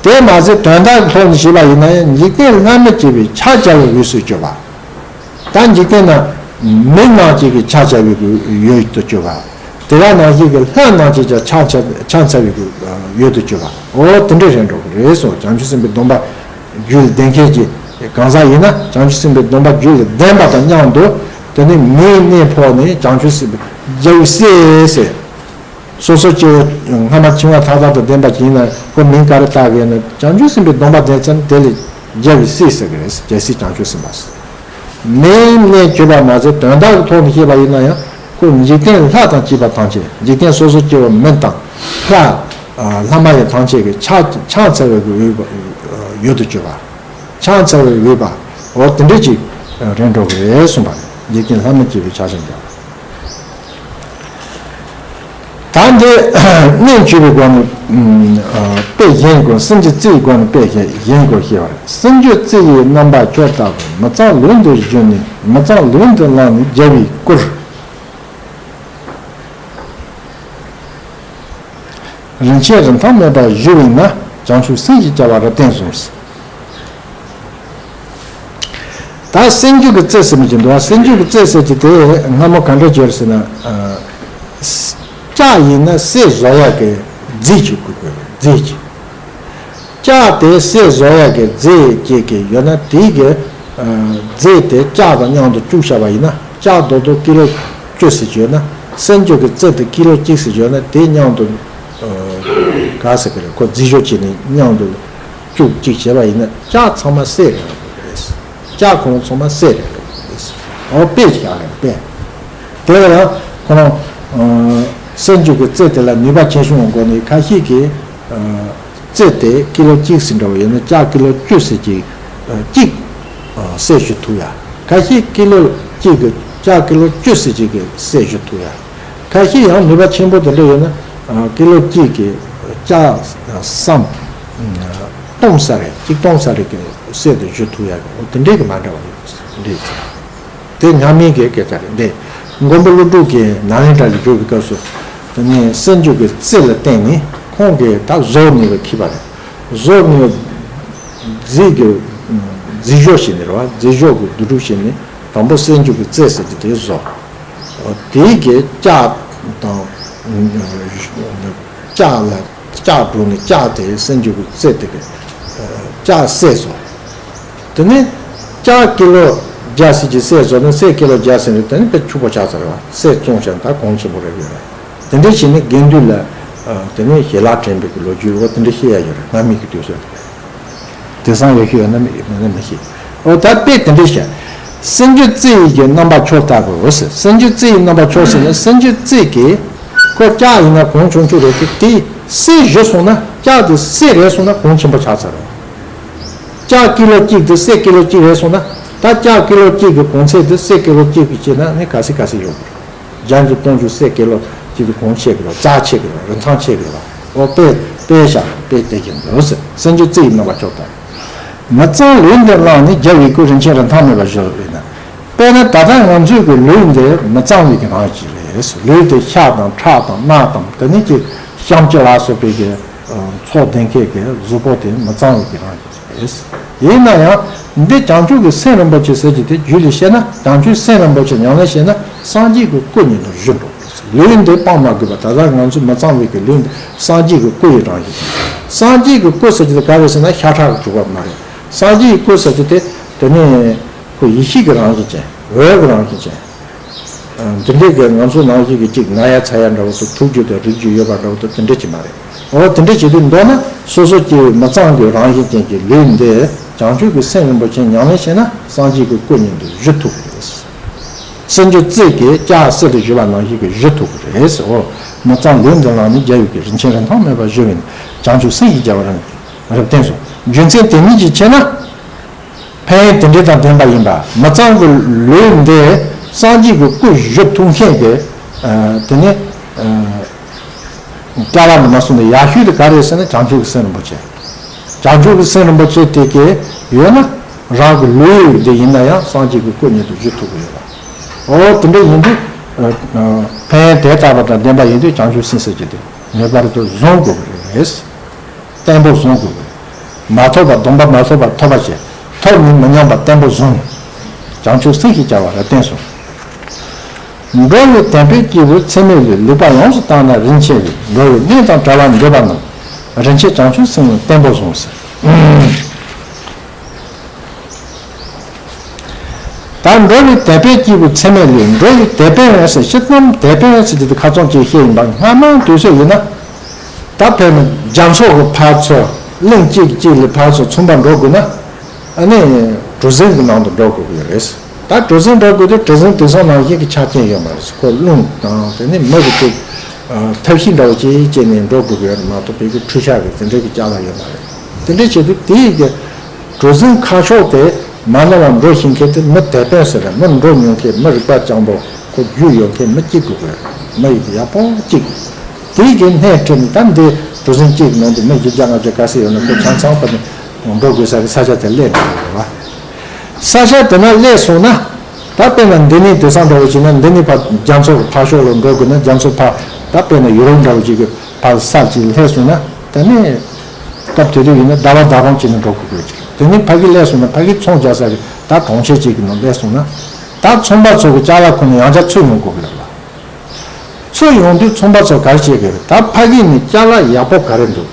པ་རེད། དེ་མ་ཟད་དོན་དག་གི་ཐོག་ནས་བྱས་པ་ཡིན་ན་ཡང་། འཇིག་རྟེན་ལྷ་མི་སྐྱིད་པའི་ཕྱག་བྱ་བའི་འོས་སུ་གྱུར་པ། ད་འཇིག་རྟེན་ན་མི་རྣམས་ཀྱི་གི་ཕྱག་བྱ་བའི་གི་འོས་སུ་གྱུར་པ། དེ་ག་ནང་བཞིན་གྱི་ལྷ་རྣམས་ཀྱི་ཀྱང་ཕྱག་བྱ་ཕྱག་འཚལ་བའི་གི་འོས་སུ་གྱུར་པ། འོ་དེ་འདྲ་རེད་འགྲོ་གི་རེད་གསུངས། བྱང་ཆུབ་སེམས་དཔའི་སྡོམ་པ་རྒྱུད་ལ་ལྡན་མཁན་གྱི་གང་ཟག་ཡིན་ན། བྱང་ཆུབ་སེམས་དཔའི་སྡོམ་པ་རྒྱུད་ལ་ལྡན་པ་དང་མཉམ་དུ། དེ་ནི་མིའི་གནས་འཕོ་ནས་བྱང་ཆུབ་སེམས་དཔའི་རྒྱལ་བའི་སྲས་ཟེར། སོ་སོ་སྐྱེ་བོ་སྔ་མ་འཆིང་བ་མཐའ་དག་དང་ལྡན་པ་ཅིག་ཡིན་ན། ཁོ་མིང་ག་རེ་བཏགས་ཀྱི་ཡོད་ན། བྱང་ཆུབ་སེམས་དཔའི་སྡོམ་པ་ལྡན་ཚར་ན་དེ་ལ་རྒྱལ་བའི་སྲས་ཟེར་གྱི་རེད། རྒྱལ་སྲས་བྱང་ཆུབ་སེམས་དཔའ་ཟེར། མིའི་གནས་གྱུར་པ་མ་ཟད་དོན་དག་གི་ཐོག་ནས་བཤད་པ་ཡིན་ན་ཡང་། ཁོ་འཇིག་རྟེན་ལྷ་དང་བཅས་པ་ཐམས་ཅད། འཇིག་རྟེན་སོ་སོ་སྐྱེ་བོ་མི་དང་ལྷ། ཨ། ལྷ་མ་ཡིན་ཐམས་ཅད་ཀྱི་ཕྱག་ཕྱག་འཚལ་བའི་གི་འོས་འོས་སུ་གྱུར་པ། ཕྱག་འཚལ་བའི་འོས་པ། འོ་དེ་འདྲ་ཅིག་རེད་འགྲོ་གི་རེད་གསུངས་པ་རེད། འཇིག་རྟེན་ལྷ་མི་སྐྱིད་པའི་ཕྱག་བྱ་རྒྱུ། ད་འདི་རྣལ་འབྱོར་པའི་སྒོ་ནས། ཨ། དཔེ་གཞན་དགོས། སེམས་ཀྱི་རྩི་ཡི་སྒོ་ནས་དཔེ་གཞན་དགོས་ཞེས་པ་རེད། སེམས་རྒྱུད་རྩི་ཡི་རྣམ་པ་ཁྱོད་ལྟ་བུར། མི་གཙང་ལུས་འདི་བརྗོད་ནས། མི་གཙང་ལུས་འདི་བླངས་ནས་རྒྱལ་བའི་སྐུར། རིན་ཆེན་རིན་ཐང་མེད་པར་བཞུ་བས་ན། བྱང་ཆུབ་སེམས་ཀྱི་བྱ་བ་རབ་བརྟན་བཟུང་། ད་སེམས་རྒྱུད་ཀྱི་རྩི་ཟེར་མི་ཅིག་འདུག་བ། སེམས་རྒྱུད་ཀྱི་རྩི་ཟེར་གྱི་དེ་སྔ་མོ་ག་འདྲ་བྱས་ཟེར་ན། ཨ། ལྕགས་ཡིན་ན་གསེར་བཟོ་ཡག་གི་རྫས་ཅིག་དགོས་དགོས། རྫས་ཅིག་ལྕགས་དེ་གསེར་བཟོ་ཡག་གི་རྫས་ཅིག་གི་ཡོད་ན། དེའི་གི། ཨ། རྫས་དེ་ལྕགས་དང་མཉམ་དུ་བཅུག་བཞག་པ་ཡིན་ན། ལྕགས་རྡོག་རྡོག་ཀི་ལོ་བཅུ་ཟེར་གྱི་ཡོད་ན། སེམས་རྒྱུད་ཀྱི་རྩི་དེ་ཀི་ལོ་གཅིག་ཟེར་གྱི་ཡོད་ན། དེ་མཉམ་དུ། ཨ། ག་ཟེར་གི་རེད། ཁོ་རྫས་སྦྱོར་བྱས་ནས་མཉམ་དུ་བཅུག་གཅིག་བྱས་པ་ཡིན་ན། ལྕགས་ཚང་མ་གསེར་རེད་འགྲོ་གི་རེད། ལྕགས་ཁོ་རང་ཚང་མ་གསེར་རེད་འགྲོ་གི་རེད། འོ་དཔེ་བཞག་རེད། དཔེ། དེ་ལ་ཡང་ཁོ་རང་། ཨ། སེམས་རྒྱུད་ཀྱི་རྩི་དེ་ལ་ནུས་པ་ཆེ་ཆུང་གི་སྒོ་ནས། ཁ་ཤས་ཀྱིས། ཨ། རྩི་དེ་ཀི་ལོ་གཅིག་ཟེར་འདྲ་བ་ཡིན་ན། ལྕགས་ཀི་ལོ་བཅུ་ཟེར་གྱི། ཨ། གཅིག་ཨ། གསེར་བཞུ་ཐུབ་ཡ། ཁ་ཤས་ཀི་ལོ་གཅིག་གི་ལྕགས་ཀི་ལོ་བཅུ་ཟེར་གྱི་གི་གསེར་བཞུ་ཐུབ་ཡ། ཁ་ཤས་ཡང་ནུས་པ་ཆེན་པོ་དེ་འདྲ་ཡོད་ན། ཨ། ཀི་ལོ་གཅིག་གི་ལྕགས་སམ་སྟོང་ས་རེ། གཅིག་སྟོང་ས་རེ་གི་གསེར་དེ་བཞུ་ཐུབ་ཡ་གི། འོ་དེ་འདྲའི་གི་མ་འདྲ་བ་ཡོད་རེད། དེ་སྔ་མའི་གི་སྐད་ཆ་རེད། འདི་མགོན་པོ་ཀླུ་སྒྲུབ་ཀྱིས་ནཱ་ལེནྡྲ་ལ་བཞུགས་པའི་སྐབས་སུ། དེ་ནས་སེམས་རྒྱུད་ཀྱི་རྩི་ལ་བརྟེན་ནས་ཁོང་གིས་ད་བཟོ་ནུས་པ་ཁྱེར་པ་རེད། བཟོ་ནུས་པ། རྫས་ཀྱི་རྫས་སྦྱོར་བྱས་ནས་རེད་བ། རྫས་སྦྱོར་གྱི་བསྡུ་སྒྲིག་བྱས་ནས། དང་པོ་སེམས་རྒྱུད་ཀྱི་རྩི་ཟེར་གྱི་དེ་བཟོ། དེའི་གི་ལྕགས་དང་། ལྕགས་ལ་ལྕགས་བསྒྲུགས་ནས། ལྕགས་དེ་སེམས་རྒྱུད་ཀྱི་རྩི་དེ་གི་ལྕགས་གསེར་བཟོ། དེ་ནས་ལྕགས་ཀི་ལོ་བརྒྱ་ཟེར་གྱི་གསེར་བཟོ་ནས། གསེར་ཀི་ལོ་བརྒྱ་ཟེར་ནས། དེ་ནས་དཔེ་ཕྱུག་པོ་ཆགས་ཚར་བ། གསེར་བཙོང་བྱས་ན་ད་གོང་ཆེན་པོ་རེད་ཡོད་རེད། དེ་འདྲ་བྱས་ནས་དགེ་འདུན་ལ་དེ་ནས་ཞལ་ལག་དྲན་པའི་གི་ལོ་རྒྱུས་འོ་དེ་འདྲ་བཤད་ཡ་ཡོད་རེད། སྔ་མའི་གི་དུས་སུ་དེང་སང་ཡོད་ཤེས་ཡོད་ན་མེད་ན་མི་ཤེས། འོ་ད་དཔེ་དེ་འདྲ་བཤད། སེམས་རྒྱུད་རྩི་ཡི་གི་རྣམ་པ་མཆོག་ལྟ་བུའོ་ཟེར། སེམས་རྒྱུད་རྩི་ཡི་རྣམ་པ་མཆོག་ཟེར་ན་སེམས་རྒྱུད་རྩི་གི་ཁོ་ལྕགས་ཡིན་ན་གོང་ཆུང་ཆུང་རེད་དེ། དེ་གསེར་བཞུ་སོང་ན་ལྕགས་དེ་གསེར་རལ་སོང་ན་གོང་ཆེན་པོ་ཆགས་ཚར་རོ། ལྕགས་ཀི་ལོ་གཅིག་དེ་གསེར་ཀི་ལོ་གཅིག་རལ་སོང་ན་ད་ལྕགས་ཀི་ལོ་གཅིག་གི་གོང་ཚད་དེ་གསེར་ཀི་ལོ་གཅིག་གི་བྱས་ན་ནི་ག་ཚོད་ག་ཚོད་ཡོད་རེད། བརྒྱ་འགྱུར་སྟོང་འགྱུར་གསེར་ཀི་ལོ་གཅིག་གི་གོང་ཆེ་གི་རོ། རྩ་ཆེ་གི་རོ། རིན་ཐང་ཆེ་གི་རོ། འོ་དཔེ་དཔེ་བཞག་དཔེ་དེ་བཞིན་དུ་ཟེར། སེམས་རྒྱུད་རྩི་ཡི་རྣམ་པ་མཆོག་ལྟ་བུ། མི་གཙང་ལུས་འདི་བླངས་ནས། རྒྱལ་བའི་སྐུ་རིན་ཆེན་རིན་ཐང་མེད་པར་བཞུ་བས་ན། དཔེར་ན་ད་ལྟ་ང་ཚོའི་གི་ལུས་འདི་མི་གཙང་བའི་གི་རང་བཞིན་རེད། ལུས་དེ་ཤ་དང་ཁྲག་དང་རྣག་དང་དེ་ནས་ཀྱི་གཤམ་གྱི་ལ་སོགས་པའི་གི་ཚོགས་ལྡན་མཁན་གྱི་གཟུགས་པོ་དེ་མི་གཙང་བའི་གི་རང་བཞིན་རེད། ཡིན་ན་ཡང་འདི་བྱང་ཆུབ་ཀྱི་སེམས་རིན་པོ་ཆེ་ཟེར་གྱི་དེ་རྒྱུད་ལ་བཤད་ན། བྱང་ཆུབ་སེམས་རིན་པོ་ཆེ་ཉམས་ལེན་བྱས་ན་སངས་རྒྱས་ཀྱི་སྐུ་ཉིད་དུ་བཞུ་འགྲོ། ལུས་འདི་སྤང་མ་དགོས་པ། ད་ལྟ་ང་ཚོ་མི་གཙང་བའི་གི་ལུས་འདི་སངས་རྒྱས་ཀྱི་སྐུ་ཡི་རང་བཞིན་ཅན། སངས་རྒྱས་ཀྱི་སྐུ་ཟེར་གྱི་དེ་ག་རེ་ཟེར་ན་ཤ་ཁྲག་གིས་གྲུབ་པ་མ་རེད། སངས་རྒྱས་ཀྱི་སྐུ་ཟེར་གྱི་དེ་དེ་ནི་ཁོ་ཡེ་ཤེས་ཀྱི་རང་བཞིན་ཅན། འོད་ཀྱི་རང་བཞིན་ཅན། འདི་འདྲའི་གི་ང་ཚོ་ནང་བཞིན་གྱི་གཅིག་ན་ཡ་ཚ་ཡ་འདྲ་བོ་དང་ཐུགས་རྒྱུད་དང་རིགས་རྒྱུད་ཡོད་པ་འདྲ་བོ་དང་དེ་འདྲ་ཅིག་མ་རེད། འོ་དེ་འདྲ་བྱེད་དུས་མདོར་ན་སོ་སོ་སྐྱེ་བོའི་མི་གཙང་གི་རང་བཞིན་ཅན་གྱི་ལུས་འདི་བྱང་ཆུབ་ཀྱི་སེམས་རིན་པོ་ཆེ་ཉམས་ལེན་བྱས་ན་སངས་རྒྱས་ཀྱི་སྐུ་ཉིད་དུ་བཞུ་ཐུབ་ཀྱི་རེད། སེམས་རྒྱུད་རྩི་གི་ལྕགས་གསེར་དུ་བཞུ་བ་ནང་བཞིན་གྱི་བཞུ་ཐུབ་ཀྱི་རེད། འོ་མི་གཙང་ལུས་འདི་བླངས་ནས། རྒྱལ་བའི་སྐུ་རིན་ཆེན་རིན་ཐང་མེད་པར་བཞུ་བས་ན། བྱང་ཆུབ་སེམས་ཀྱི་རྒྱལ་བ་རབ་བརྟན་སོ། རྒྱུ་མཚན་དེ་ཉིད་ཀྱིས་ཕྱེ་ན། ཕན་ཡོན་དེ་འདྲ་དང་ལྡན་པ་ཡིན་པ། མི་གཙང་གི་ལུས་འདི་སངས་རྒྱས་ཀྱི་སྐུ་བཞུ་ཐུབ་མཁན་གྱི་ཨ་དེ་ནི་ཨ་ཅ་ལག་ནི་མ་སོང་ནས་ཡག་ཤོས་དེ་ག་རེ་ཟེར་ན་བྱང་ཆུབ་ཀྱི་སེམས་རིན་པོ་ཆེ། བྱང་ཆུབ་ཀྱི་སེམས་རིན་པོ་ཆེ་དེ་གས་ཡོད་ན་རང་གི་ལུས་འདི་ཡིན་ན་ཡང་སངས་རྒྱས་ཀྱི་སྐུ་ཉིད་དུ་བཞུ་ཐུབ་ཀྱི་ཡོད་པ། འོ་དེ་འདྲ་ཡིན་དུས་ཨ་ཨ་ཕན་ཡོན་དེ་ལྟ་བུ་དང་ལྡན་པ་ཡིན་དུས་བྱང་ཆུབ་སེམས་ཟེར་གྱི་དེ་ངེས་པར་དུ་བཟུང་དགོས་ཀྱི་རེད། བརྟན་པོ་བཟུང་དགོས། མ་ཐོབ་པ་སྡོམ་པ་མ་ཐོབ་པ་ཐོབ་པ་བྱས། ཐོབ་ནས་མི་ཉམས་པ་བརྟན་པོ་བཟུང་། བྱང་ཆུབ་སེམས་ཞེས་བྱ་བ་ལ་བརྟེན་སོ། འགྲོ་བའི་དད་པས་སྐྱེས་བུ་ཚད་མེད་ལུས། ལེགས་པར་ཡོངས་སུ་བརྟགས་ན་རིན་ཆེ་བས། འགྲོ་བའི་གནས་དང་བྲལ་བར་འདོད་པ་རྣམས། རིན་ཆེན་བྱང་ཆུབ་སེམས་ལ་བརྟན་པོ་བཟུང་ཟེར། ད་འགྲོ་བའི་དད་པས་སྐྱེས་བུ་ཚད་མེད་ལུས། འགྲོ་བའི་དད་པས་ཟེར་ཕྱི་ཙམ་དད་པས་ཟེར་གྱི་དེ་ཁ་ཚོན་གཅིག་བཤད་ཡིན་པ། སྔ་མ་དུས་ཚོད་ཡིན་ན་ད་དཔེར་ན་རྒྱ་མཚོ་གི་ཕར་ཚུར་གླིང་གཅིག་གཅིག་ལས་ཕར་ཚུར་ཚོང་པ་འགྲོ་དགོས་ན་ཨ་ནི་གྲུ་གཟིངས་གི་ནང་དུ་འགྲོ་དགོས་ཀྱི་རེད། ད་གྲུ་གཟིངས་འགྲོ་དགོས་དུས་གྲུ་གཟིངས་དེང་སང་ནང་བཞིན་གྱི་ཆ་རྐྱེན་ཡོད་མ་རེད། ཁོ་རླུང་དང་དེ་ནི་མི་གི་དེ་ཐབས་ཤེས་འདྲ་བོ་ཅིག་བྱས་ནས་འགྲོ་དགོས་ཀྱི་ཡོད་མ་གཏོགས་བོད་ཀྱི་འཕྲུལ་ཆས་ཀྱི་དེ་འདྲའི་གི་ཅ་ལག་ཡོད་མ་རེད། དེ་འདྲའི་བྱེད་དུས་དེའི་གི་གྲུ་གཟིངས་ཁ་ཕྱོགས་དེ་མ་ནོར་བར་འགྲོ་ཤེས་མཁན་དེ་མི་དད་པས་ཟེར་ན་མི་འགྲོ་མྱོང་མཁན་མི་རིག་པ་སྤྱང་པོ་ཁོ་རྒྱུས་ཡོད་མཁན་མི་གཅིག་དགོས་དགོས། མི་ཡི་ཡག་པོ་གཅིག་དེའི་གི་སྣེ་ཁྲིད་ནས་ད་འདི་གྲུ་གཟིངས་གཅིག་ནང་དུ་མི་བཞི་བརྒྱ་ལྔ་བརྒྱ་ག་ཚོད་ཡོད་ན་ཁོ་ཆ་ཚང་ཕར་ནས་འགྲོ་དགོས་ས་གི་ས་ཆ་དེ་སླེབས་འགྲོ་དགོས་རེད་བ། ས་ཆ་དེ་ན་སླེབས་སོང་ན། ད་དཔེར་ན་འདི་ནས་དེང་སང་འདྲ་བོ་བྱས་ན་འདི་ནས་ཕར་རྒྱ་མཚོ་གི་ཕར་ཕྱོགས་ལ་འགྲོ་དགོས་ན་རྒྱ་མཚོ་ཕར་ད་དཔེར་ན་ཡུ་རོབ་འདྲ་བོ་ཅིག་གི་ཕར་ས་ཅིག་སླེབས་སོང་ན་ད་ནི་སྐབས་དེ་དུས་ཡིན་ན་ཟླ་བ་ཟླ་གྲོན་བྱས་ནས་འགྲོ་དགོས་ཀྱི་ཡོད་ཅིག་དེ་ནས་ཕ་གི་སླེབས་སོང་ན་ཕ་གི་ཚོང་རྒྱག་ས་གི་ད་གྲོང་ཁྱེར་ཅིག་གི་ནང་སླེབས་སོང་ན་ད་ཚོང་པ་ཚོ་གི་ཅ་ལག་ཁོ་ན་ཡང་བསྐྱར་ཚུར་ཡོང་དགོས་ཀྱི་རེད་ལ། ཚུར་ཡོང་དུས་ཚོང་པ་ཚོ་ག་རེ་བྱེད་ཀྱི་རེད། ད་ཕ་གི་ནས་ཅ་ལག་ཡག་པོ་ག་རེ་འདུག་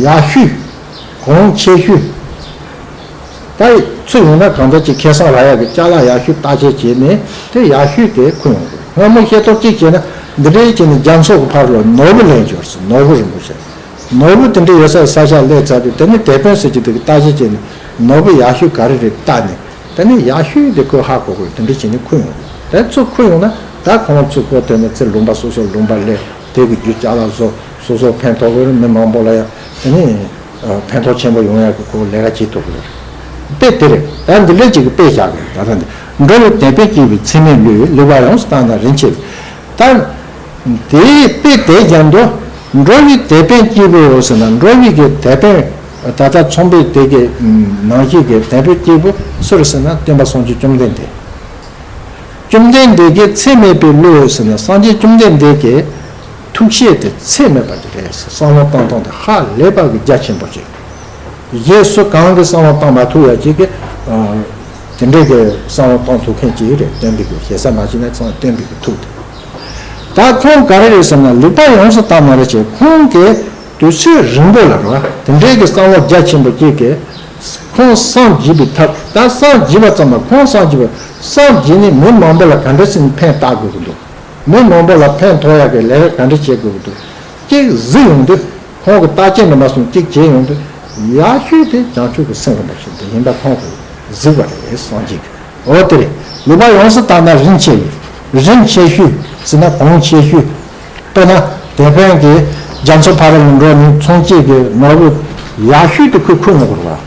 ཡག་ཤོས། གོང་ཆེ་ཤོས། ད་ཚུར་ཡོང་ན་གང་ལྟར་ཅིག་ཁེ་བཟང་རག་ཡག་གི་ཅ་ལག་ཡག་ཤོས་བརྟག་དཔྱད་བྱས་ནས་དེ་ཡག་ཤོས་དེ་ཁུར་ཡོང་དགོས། སྔ་མོ་ཤེས་རྟོགས་གཅིག་བྱས་ན་འདི་འདྲའི་བྱས་ནས་རྒྱ་མཚོ་གི་ཕར་ལ་ནོར་བུ་ལེན་འབྱོར་སོང་། ནོར་བུ་རིན་པོ་ཆེ། ནོར་བུ་དེ་འདྲ་ཡོད་ས་ས་ཆ་སླེབས་ཚར་དུས་དེ་ནི་དེད་དཔོན་ཟེར་གྱི་དེ་གི་བརྟག་དཔྱད་བྱས་ནས་ནོར་བུ་ཡག་ཤོས་ག་རེ་རེད་བལྟས་ནས་དེ་ནི་ཡག་ཤོས་དེ་ཁོས་ཧ་གོ་དགོས། དེ་འདྲ་བྱས་ནས་ཁུར་ཡོང་དགོས། དེ་ཚུར་ཁུར་ཡོང་ན་ད་ཁོང་ཚོས་ཁོ་དེ་ནི་ཚེ་ལུང་པ་སོ་སོ་ལུང་པ་སླེབས་དེ་གི་རྒྱུ་ཅ་ལག་བཟོ་སོ་སོ་ཕན་ཐོགས་དགོས་རེད། མི་མང་པོ་ལ་ཡང་དེ་ནི་ཕན་ཐོགས་ཆེན་པོ་ཡོང་ཡག་གི་ཁོ་ལས་ཀ་བྱེད་ཐུབ་དགོས་རེད། དཔེ་དེ་རེད། ད་འདི་འདྲ་ཅིག་གི་དཔེ་བཞག་གི་ད་ལྟ་འདི་འགྲོ་བའི་དད་པས་སྐྱེས་པའི་ཚད་མེད་ལུས། ལེགས་པར་ཡོངས་སུ་བརྟགས་ན་རིན་ཆེ་བས། ད་དེའི་དཔེ་དེ་ཀྱང་དུ་འགྲོ་བའི་དད་པས་སྐྱེས་བུའོ་ཟེར་ན་འགྲོ་བའི་གི་དད་པས་ད་ལྟ་ཚོང་པའི་དེ་གི་ནང་བཞིན་གི་དད་པས་སྐྱེས་བུ་སུ་རེད་ཟེར་ན་སྟོན་པ་སངས་རྒྱས་བཅོམ་ལྡན་འདས། བཅོམ་ལྡན་འདས་ཀྱི་ཚད་མེད་པའི་བློ་ཟེར་ན་སངས་རྒྱས་བཅོམ་ལྡན་འདས་ཀྱི་ཐུགས་བསྐྱེད་དེ་ཚད་མེད་པ་ཅིག་རེད། བསམ་བློ་བཏང་སྟངས་དེ་ཧ་ལས་པ་གི་རྒྱ་ཆེན་པོ་ཅིག་གཞན་སུ་གང་གིས་བསམ་བློ་བཏང་མ་ཐུབ་ཡ་ཅིག་གི་དེ་འདྲའི་གི་བསམ་བློ་བཏང་ཐུབ་མཁན་ཅིག་རེད། སྟོན་པའི་གི་ཞེ་ས་མ་བྱས་ན་ཚང་སྟོན་པའི་གི་ཐུགས་དེ། ད་ཁོང་ག་རེ་རེད་ཟེར་ན་ལེགས་པར་ཡོངས་སུ་བརྟགས་ན་རེ་བྱས་ཁོང་གིས་དུས་ཚོད་རིང་པོ་ལ་རེད་བ་དེ་འདྲའི་གི་བསམ་བློ་རྒྱ་ཆེན་པོ་ཅིག་གི་ཁོང་སངས་རྒྱས་པའི་ཐབས། ད་སངས་རྒྱས་པ་ཙམ་མ་ཁོང་སངས་རྒྱས་པ་སངས་རྒྱས་ནས་མི་མང་པོ་ལ་ག་འདྲ་སེ་ཕན་བཏགས་དགོས་ཀྱི་འདུག་མི་མང་པོ་ལ་ཕན་ཐོགས་ཡག་གི་ལས་ཀ་ག་འདྲ་བྱེད་དགོས་ཀྱི་འདུག་གཅིག་གཟིགས་ཡོང་དུས་ཁོང་གི་བརྟག་དཔྱད་འདྲ་མ་སོང་གཅིག་བྱེད་ཡོང་དུས་ཡག་ཤོས་དེ་བྱང་ཆུབ་ཀྱི་སེམས་རིན་པོ་ཆེ་འདི་ཡིན་པ་ཁོང་གིས་གཟིགས་པ་རེད་སངས་རྒྱས་ཀྱིས། འོ་དེ་རེད། ལུང་པ་ཡོངས་སུ་བལྟས་ན་རིན་ཆེ་བས། རིན་ཆེ་ཤོས་ཟེར་ན་གོང་ཆེ་ཤོས། དཔེར་ན་དེ་ཕན་གྱི་རྒྱ་མཚོ་ཕ་རི་ལ་འགྲོ་ནས་ཚོང་སྐྱེས་ཀྱི་ནོར་བུ་ཡག་ཤོས་དེ་ཁོས་ཁུར་ཡོང་དགོས་རེད་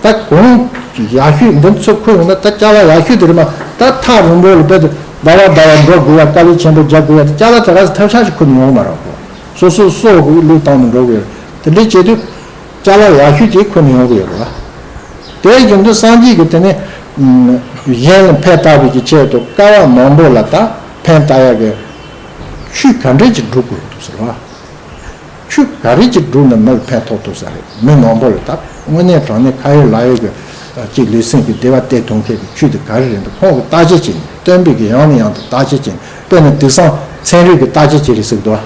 བ། ད་གོང་ཡག་ཤོས་འདི་ཚོ་ཁོས་ཡོང་ན་ད་ཅ་ལག་ཡག་ཤོས་དེ་རེད་མ། ད་ཐག་རིང་པོ་ལ་དཔེ་དེ་ཟླ་བ་ཟླ་བ་འགྲོ་དགོས་ཡ་དཀའ་ལས་ཆེན་པོ་རྒྱག་དགོས་ཡ་དེ་ཅ་ལག་དེ་ག་ཚོད་ཐབས་ཆག་ཅིག་ཁུར་ནས་ཡོང་མ་རེད་གོ། སོ་སོ་སྲོག་གི་བློས་བཏང་ནས་འགྲོ་དགོས་ཡ་དེ་འདྲ་བྱེད་དུས། ཅ་ལག་ཡག་ཤོས་ཅིག་ཁུར་ནས་ཡོང་གི་ཡོད་རེད་བ། དེ་བཞིན་དུ་སངས་རྒྱས་ཀྱིས་དེ་ནི་གཞན་ལ་ཕན་བཏགས་པའི་གི་ཆེད་དུ་དཀའ་བ་མང་པོ་ལ་ད་ཕན་བཏགས་ཡག་གི་ཆོས་ག་འདྲས་ཅིག་སྒྲུབ་དགོས་འདུག་ཟེར་བ། ཆོས་ག་རེ་ཅིག་བསྒྲུབས་ན་མི་ལ་ཕན་ཐོགས་ཐུབ་ས་རེད། མི་མང་པོ་ལ་ད་དངོས་གནས་དྲང་གནས་ཁ་ཡོད་ལག་ཡོད་ཀྱི་ཅིག་ལུས་སེམས་ཀྱི་བདེ་བ་སྟེར་ཐུབ་མཁན་གྱི་ཆོས་དེ་ག་རེ་རེད་འདུག་ཁོང་གིས་བརྟག་དཔྱད་བྱས་ནས་སྟོན་པས་ཀྱི་ཡང་ནས་ཡང་དུ་བརྟག་དཔྱད་བྱས་ནས། དཔེར་ན་དུས་སང་ཚན་རིག་གི་བརྟག་དཔྱད་བྱས་རེད་ཟེར་གི་འདུག་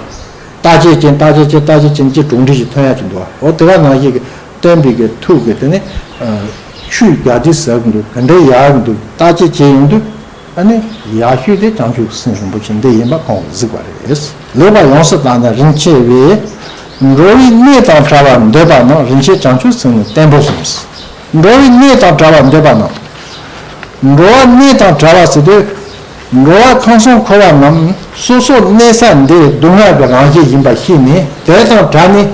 བརྟག་དཔྱད་བྱས་བརྟག་དཔྱད་བྱས་བརྟག་དཔྱད་བྱས་ནས་ཅིག་གྲུབ་འབྲས་ཤིག་ཐོན་ཡག་ཅིག་འདུག་འོ་དེ་ག་ནང་བཞིན་གྱི་སྟོན་པས་ཀྱི་ཐུགས་ཀྱི་དེ་ནི་ཆོས་ག་དུས་ཟབ་གི་འདུག་ག་འདྲའི་ཡག་གི་འདུག་བརྟག་དཔྱད་བྱས་ཡོང་དུས། ཨ་ནི་ཡག་ཤོས་དེ་བྱང་ཆུབ་ཀྱི་སེམས་རིན་པོ་ཆེ་འདི་ཡིན་པ་ཁོང་གིས་གཟིགས་པ་རེད། ལེགས་པར་ཡོངས་སུ་བརྟགས་ན་རིན་ཆེ་བས། འགྲོ་བའི་གནས་དང་བྲལ་བར་འདོད་པ་རྣམས། རིན་ཆེན་བྱང་ཆུབ་སེམས་ནི་བརྟན་པོ་གསུངས། འགྲོ་བའི་གནས་དང་བྲལ་བར་འདོད་པ་རྣམས། འགྲོ་བ་གནས་དང་བྲལ་བ་ཟེར་དུས། འགྲོ་བ་ཁམས་གསུམ་འཁོར་བ་རྣམས་སོ་སོ་གནས་ས་འདི་སྡུག་བསྔལ་གྱི་རང་བཞིན་ཡིན་པ་ཤེས་ནས་དེ་དང་བྲལ་ནས།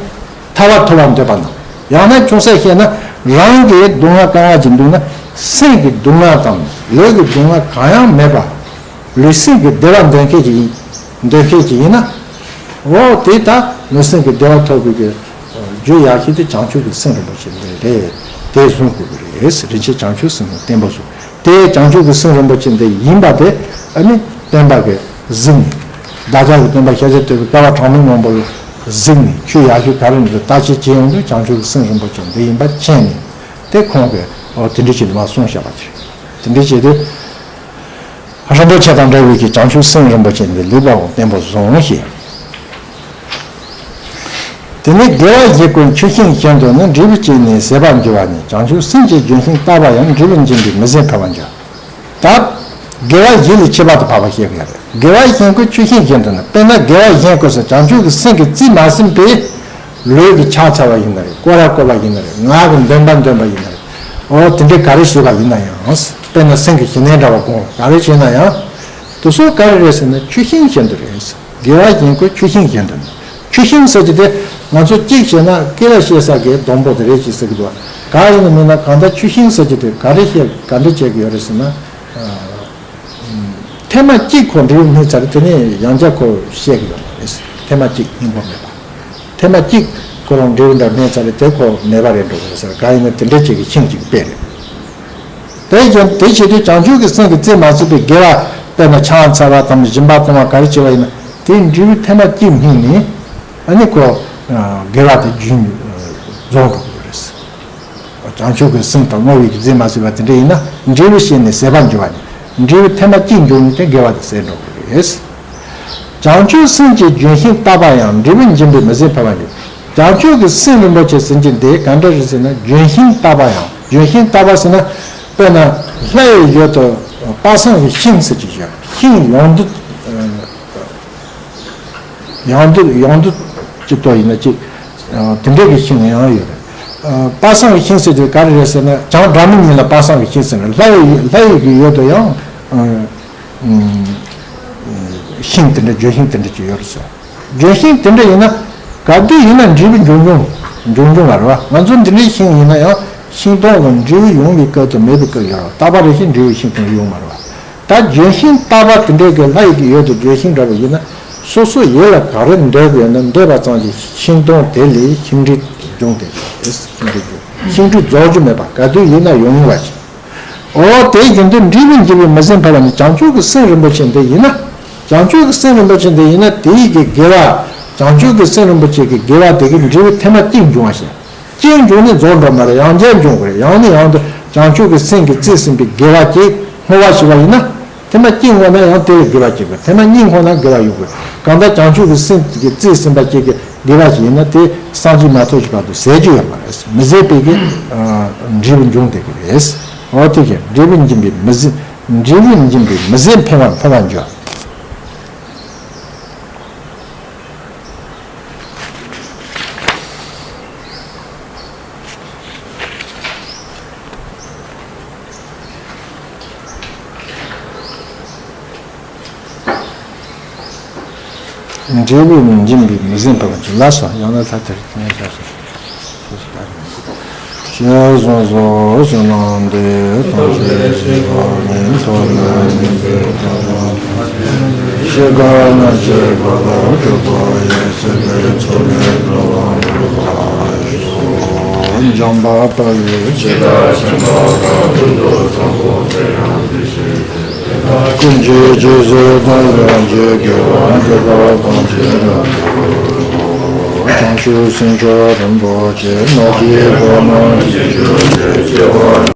ཐར་པ་ཐོབ་པར་འདོད་པ་དང་། ཡང་ན་ཆུང་ས་བཤད་ན་རང་གི་སྡུག་བསྔལ་དཀའ་ངལ་གྱིས་འདུག་ན་སེམས་ཀྱི་སྡུག་བསྔལ་དང་ལུས་ཀྱི་སྡུག་བསྔལ་གང་ཡང་མེད་པ། ལུས་སེམས་ཀྱི་བདེ་བ་འདོད་མཁན་ཅིག་ཡིན། འདོད་མཁན་ཅིག་ཡིན་ན། འོ་དེ་ལྟ་ལུས་སེམས་ཀྱི་བདེ་བ་ཐོབ་པའི་གི་རྒྱུ་ཡག་ཤོས་དེ་བྱང་ཆུབ་ཀྱི་སེམས་རིན་པོ་ཆེ་འདི་རེད། དེ་བཟུང་དགོས་ཀྱི་རེད། རིན་ཆེན་བྱང་ཆུབ་སེམས་ནི་བརྟན་པོ་གསུངས། དེ་བྱང་ཆུབ་ཀྱི་སེམས་རིན་པོ་ཆེ་འདི་ཡིན་པ་དེ་ཨ་ནི་སྟོན་པ་གིས་གཟིགས་ནས། བདག་ཅག་གི་སྟོན་པ་ཤཱཀྱ་ཐུབ་པས་བསྐལ་པ་གྲངས་མེད་མང་པོར་གཟིགས་ནས་ཆོས་ཡག་ཤོས་ག་རེ་འདུག་བརྟག་དཔྱད་བྱེད་ཡོང་དུས་བྱང་ཆུབ་ཀྱི་སེམས་རིན་པོ་ཆེ་འདི་ཡིན་པ་མཁྱེན་ནས། དེ་ཁོང་གིས་འོ་དེ་འདྲ་བྱས་ནས་མར་གསུངས་བཞག་པ་དེ་རེད། དེ་འདྲ་བྱས་དུས། རིན་པོ་ཆེ་དང་འདྲ་བའི་གི་བྱང་ཆུབ་སེམས་རིན་པོ་ཆེ་འདི་ལེགས་པར་བརྟན་པོ་བཟུང་ཞིང་། དེ་ནས་དགེ་བ་བཞི་ཀུན་ཆུ་ཤིང་བཞིན་དུ་ནི། འབྲས་བུ་སྐྱེས་ནས་ཟད་པར་འགྱུར་བ་ཉིད། བྱང་ཆུབ་སེམས་ཀྱི་ལྗོན་ཤིང་བཏབ་པ་ཡང་། འབྲས་བུ་འབྱིན་པའི་མི་ཟད་འཕེལ་བར་འགྱུར། ད་དགེ་བ་བཞི་ལས་ཁྱད་པར་དུ་འཕགས་པ་བཤད་ཀྱི་ཡོད་རེད། དགེ་བ་གཞན་ཀུན་ཆུ་ཤིང་བཞིན་དུ་ནི། དཔེར་ན་དགེ་བ་གཞན་ཀུན་སོགས་བྱང་ཆུབ་ཀྱི་སེམས་ཀྱིས་རྩིས་མ་ཟིན་པའི་ལུས་ཀྱིས་ཕྱག་འཚལ་བ་ཡིན་ན་རེད། སྐོར་ར་བསྐོར་བ་ཡིན་ན་རེད། ངག་གིས་འདོན་པ་འདོན་པ་ཡིན་ན་རེད། འོ་དེ་འདྲའི་ག་རེ་བྱས་པ་ཡིན་ན་ཡང་། དཔེར་ན་སེང་གེ་ཞི་གནས་འདྲ་བ་དགོངས་ག་རེ་བྱས་ན་ཡང་། དེ་ཚོ་ག་རེ་རེད་ཟེར་ན་ཆུ་ཤིང་བཞིན་དུ་རེད། དགེ་བ་གཞན་ཀུན་ཆུ་ཤིང་བཞིན་དུ་ནི། ཆུ་ཤིང་ཟེར་གྱི་དེ་ང་ཚོ་གཅིག་བྱས་ན་སྐེ་ལ་བཤད་ས་གི་སྡོང་པོ་དེ་རེད་ཅེས་ཟེར་གྱི་འདུག་ག་ཡིན་ན་མིན་ན་གང་ལྟར་ཆུ་ཤིང་ཟེར་གྱི་དེ་ག་རེ་བཤད་ག་འདྲ་བྱེད་ཀྱི་ཡོད་རེད་ཟེར་ན། ཐེངས་མ་གཅིག་ཁོ་འབྲས་བུ་སྨིན་ཚར་རེད། དེ་ནས་ཡང་བསྐྱར་ཁོ་བཤད་ཀྱི་ཡོད་མ་རེད། ཐེངས་མ་གཅིག་སྨིན་པོ་མེད་པ། ཐེངས་མ་གཅིག་ཁོ་རང་འབྲས་བུ་འདྲ་སྨིན་ཚར་རེད། དེ་ཁོ་མེད་པ་རེད་འགྲོ་གི་རེད་ཟེར། ག་ཡིན་ན་དེ་འདྲ་བྱེད་ཀྱི་ཤིང་གཅིག་དཔེ་རེད། དེ་བཞིན་དེ་བྱེད་དུས་བྱང་ཆུབ་ཀྱི་སེམས་ཀྱིས་རྩིས་མ་ཟིན་པའི་དགེ་བ། དཔེར་ན་ཕྱག་འཚལ་བ་དང་སྦྱིན་པ་གཏོང་བ་ག་རེ་བྱེད་པ་ཡིན་ན་དེའི་འབྲས་བུ་ཐེངས་མ་གཅིག་སྨིན་ནས་ཨ་ནི་ཁོ་དགེ་བ་དེ་རྒྱུན་རྫོགས་འགྲོ་གི་རེད། བྱང་ཆུབ་ཀྱི་སེམས་དང་བསྔོ་བའི་རྩིས་མ་ཟིན་པ་དེ་འདྲ་ཡིན་ན་འབྲས་བུ་སྐྱེས་ནས་ཟད་པར་འགྱུར་བ་ནི། འབྲས་བུ་ཐེངས་མ་གཅིག་འབྱུང་ནས་དེ་དགེ་བ་དེ་ཟད་འགྲོ་གི་རེད། བྱང་ཆུབ་སེམས་ཀྱི་ལྗོན་ཤིང་བཏབ་པ་ཡང་། འབྲས་བུ་འབྱིན་པའི་མི་ཟད་འཕེལ་བར་འགྱུར། བྱང་ཆུབ་ཀྱི་སེམས་རིན་པོ་ཆེ་ཟེར་གྱི་འདི་ག་འདྲ་རེད་ཟེར་ན་ལྗོན་ཤིང་བཏབ་པ་ཡང་། ལྗོན་ཤིང་བཏབ་པ་ཟེར་ན་དཔེར་ན་ལྷ་ཡི་ཡུལ་དུ་དཔག་བསམ་གྱི་ཤིང་ཟེར་གྱི་ཡོད། ཤིང་ཡོངས་འདུ། ཡང་འདུ་ཡང་འདུ་ཅིག་ཏོ་ཡིན་ན་ཅིག་དེ་འདྲས་ཀྱི་ཤིང་ཡང་ཡོད་རེད། དཔག་བསམ་གྱི་ཤིང་ཟེར་དུས་ག་རེ་རེད་ཟེར་ན་བྱང་སྒྲ་མི་སྙན་ལ་དཔག་བསམ་གྱི་ཤིང་ཟེར་ན་ལྷ་ཡི་ལྷ་ཡི་གི་ཡུལ་དུ་ཡང་ཤིང་དེ་འདྲ་ལྗོན་ཤིང་དེ་འདྲ་ཅིག་ཡོད་རེད་ཟེར། ལྗོན་ཤིང་དེ་འདྲ་ཡིན་ན་ག་དུས་ཡིན་ན་འབྲས་བུ་འབྱུང་འབྱུང་འབྱུང་འབྱུང་བ་རེད་བ། ང་ཚོ་འདི་འདྲའི་ཤིང་ཡིན་ན་ཡང་ཤིང་སྡོང་ལ་འབྲས་བུ་ཡོང་བའི་སྐབས་དང་མེད་པའི་སྐབས་ཡོད་རེད་བ། རྟག་པ་རེ་ཞིག་འབྲས་བུ་ཤིང་སྡོང་ཡོང་མ་རེད་བ། ད་ལྗོན་ཤིང་བཏབ་པ་དེ་འདྲའི་གི་ལྷ་ཡི་གི་ཡུལ་དུ་ལྗོན་ཤིང་འདྲ་བ་ཡིན་ན་སོ་སོ་ཡིད་ལ་ག་རེ་འདོད་དགོས་ན་འདོད་པ་ཙམ་གྱིས་ཤིང་སྡོང་དེ་ལས་ཤིང་འབྲས་འབྱུང་དེ་ཤིང་འབྲས་འབྱུང་། ཤིང་འབྲས་རྫོགས་རྒྱུ་མེད་པ་ག་དུས་ཡིན་ན་ཡོང་ངེས་པ་ཞིག་འོ་དེ་བཞིན་དུ་འབྲས་བུ་འབྱིན་པའི་མི་ཟད་འཕེལ་བ་ནི་བྱང་ཆུབ་ཀྱི་སེམས་རིན་པོ་ཆེ་འདི་ཡིན་ན། བྱང་ཆུབ་ཀྱི་སེམས་རིན་པོ་ཆེ་འདི་ཡིན་ན་དེ་ཡི་གི་དགེ་བ། བྱང་ཆུབ་ཀྱི་སེམས་རིན་པོ་ཆེ་གི་དགེ་བ་དེ་གི་འབྲས་བུ་ཐེངས་མ་གཅིག་འབྱུང་བ་ཞིག་གཅིག་འབྱུང་ནས་རྫོགས་འགྲོ་མ་རེད། ཡང་བསྐྱར་འབྱུང་དགོས་རེད། ཡང་ནས་ཡང་དུ་བྱང་ཆུབ་ཀྱི་སེམས་ཀྱིས་རྩིས་ཟིན་པའི་དགེ་བ་ཅིག་བསྔོ་བ་ཞུ་བ་ཡིན་ན། ཐེངས་མ་གཅིག་བསྔོ་ན་ཡང་དེ་ལ་དགེ་བ་སྐྱེ་དགོས། ཐེངས་མ་གཉིས་བསྔོ་ན་དགེ་བ་ཡོང་དགོས། གང་ལྟར་བྱང་ཆུབ་ཀྱི་སེམས་ཀྱིས་རྩིས་ཟིན་པ་ཅིག་གི་དགེ་བ་ཞིག་ཡིན་ན་དེ་སངས་རྒྱས་མ་ཐོབ་ཀྱི་བར་དུ་ཟད་རྒྱུ་ཡོད་མ་རེད། མི་ཟད་པའི་གི་འབྲས་བུ་འབྱུང་བསྡད་ཀྱི་རེད། འོ་དེ་བཞིན་འབྲས་བུ་འབྱིན་པའི་མི་ཟད། འབྲས་བུ་འབྱིན་པའི་མི་ཟད་འཕེལ་བ་འཕེལ་བར་འགྱུར། འབྲས་བུ་མི་འབྱིན་པའི་མི་ཟད་འཕེལ་བ་ཅིག་ལ་སོགས། ཡང་ན་ལྷ་དེར་ངེས་བྱ་སོགས། ཞེས་གསུངས་སོ། ཕྱི་ནང་འདི་ཐམས་ཅད་ཤེས་པ་ཉིད། ཐོབ་ནས་ཉེས་པའི་དགྲ་རྣམས་ཕམ་བྱས་ནས། སྐྱེ་རྒ་ན་འཆིའི་རྦ་རླབས་འཁྲུགས་པ་ཡི། སྲིད་པའི་མཚོ་ལས་འགྲོ་བ་སྒྲོལ་བར་ཤོག། འཇམ་དཔལ་དཔའ་བོས་ཇི་ལྟར་མཁྱེན་པ་དང་། ཀུན་གྱི་རྗེས་སུ་བདག་སློབ་ཅིང་། དགེ་བ་འདི་དག་གང་བྱས་བསགས་པའི་ཕུན་ཚོགས། བྱང་ཆུབ་སེམས་མཆོག་རིན་པོ་ཆེ། ནགས་ཀྱི་སྒོ་རྣམས་ཀྱི་ཆུ་ཞིག་སྐྱེ་བ།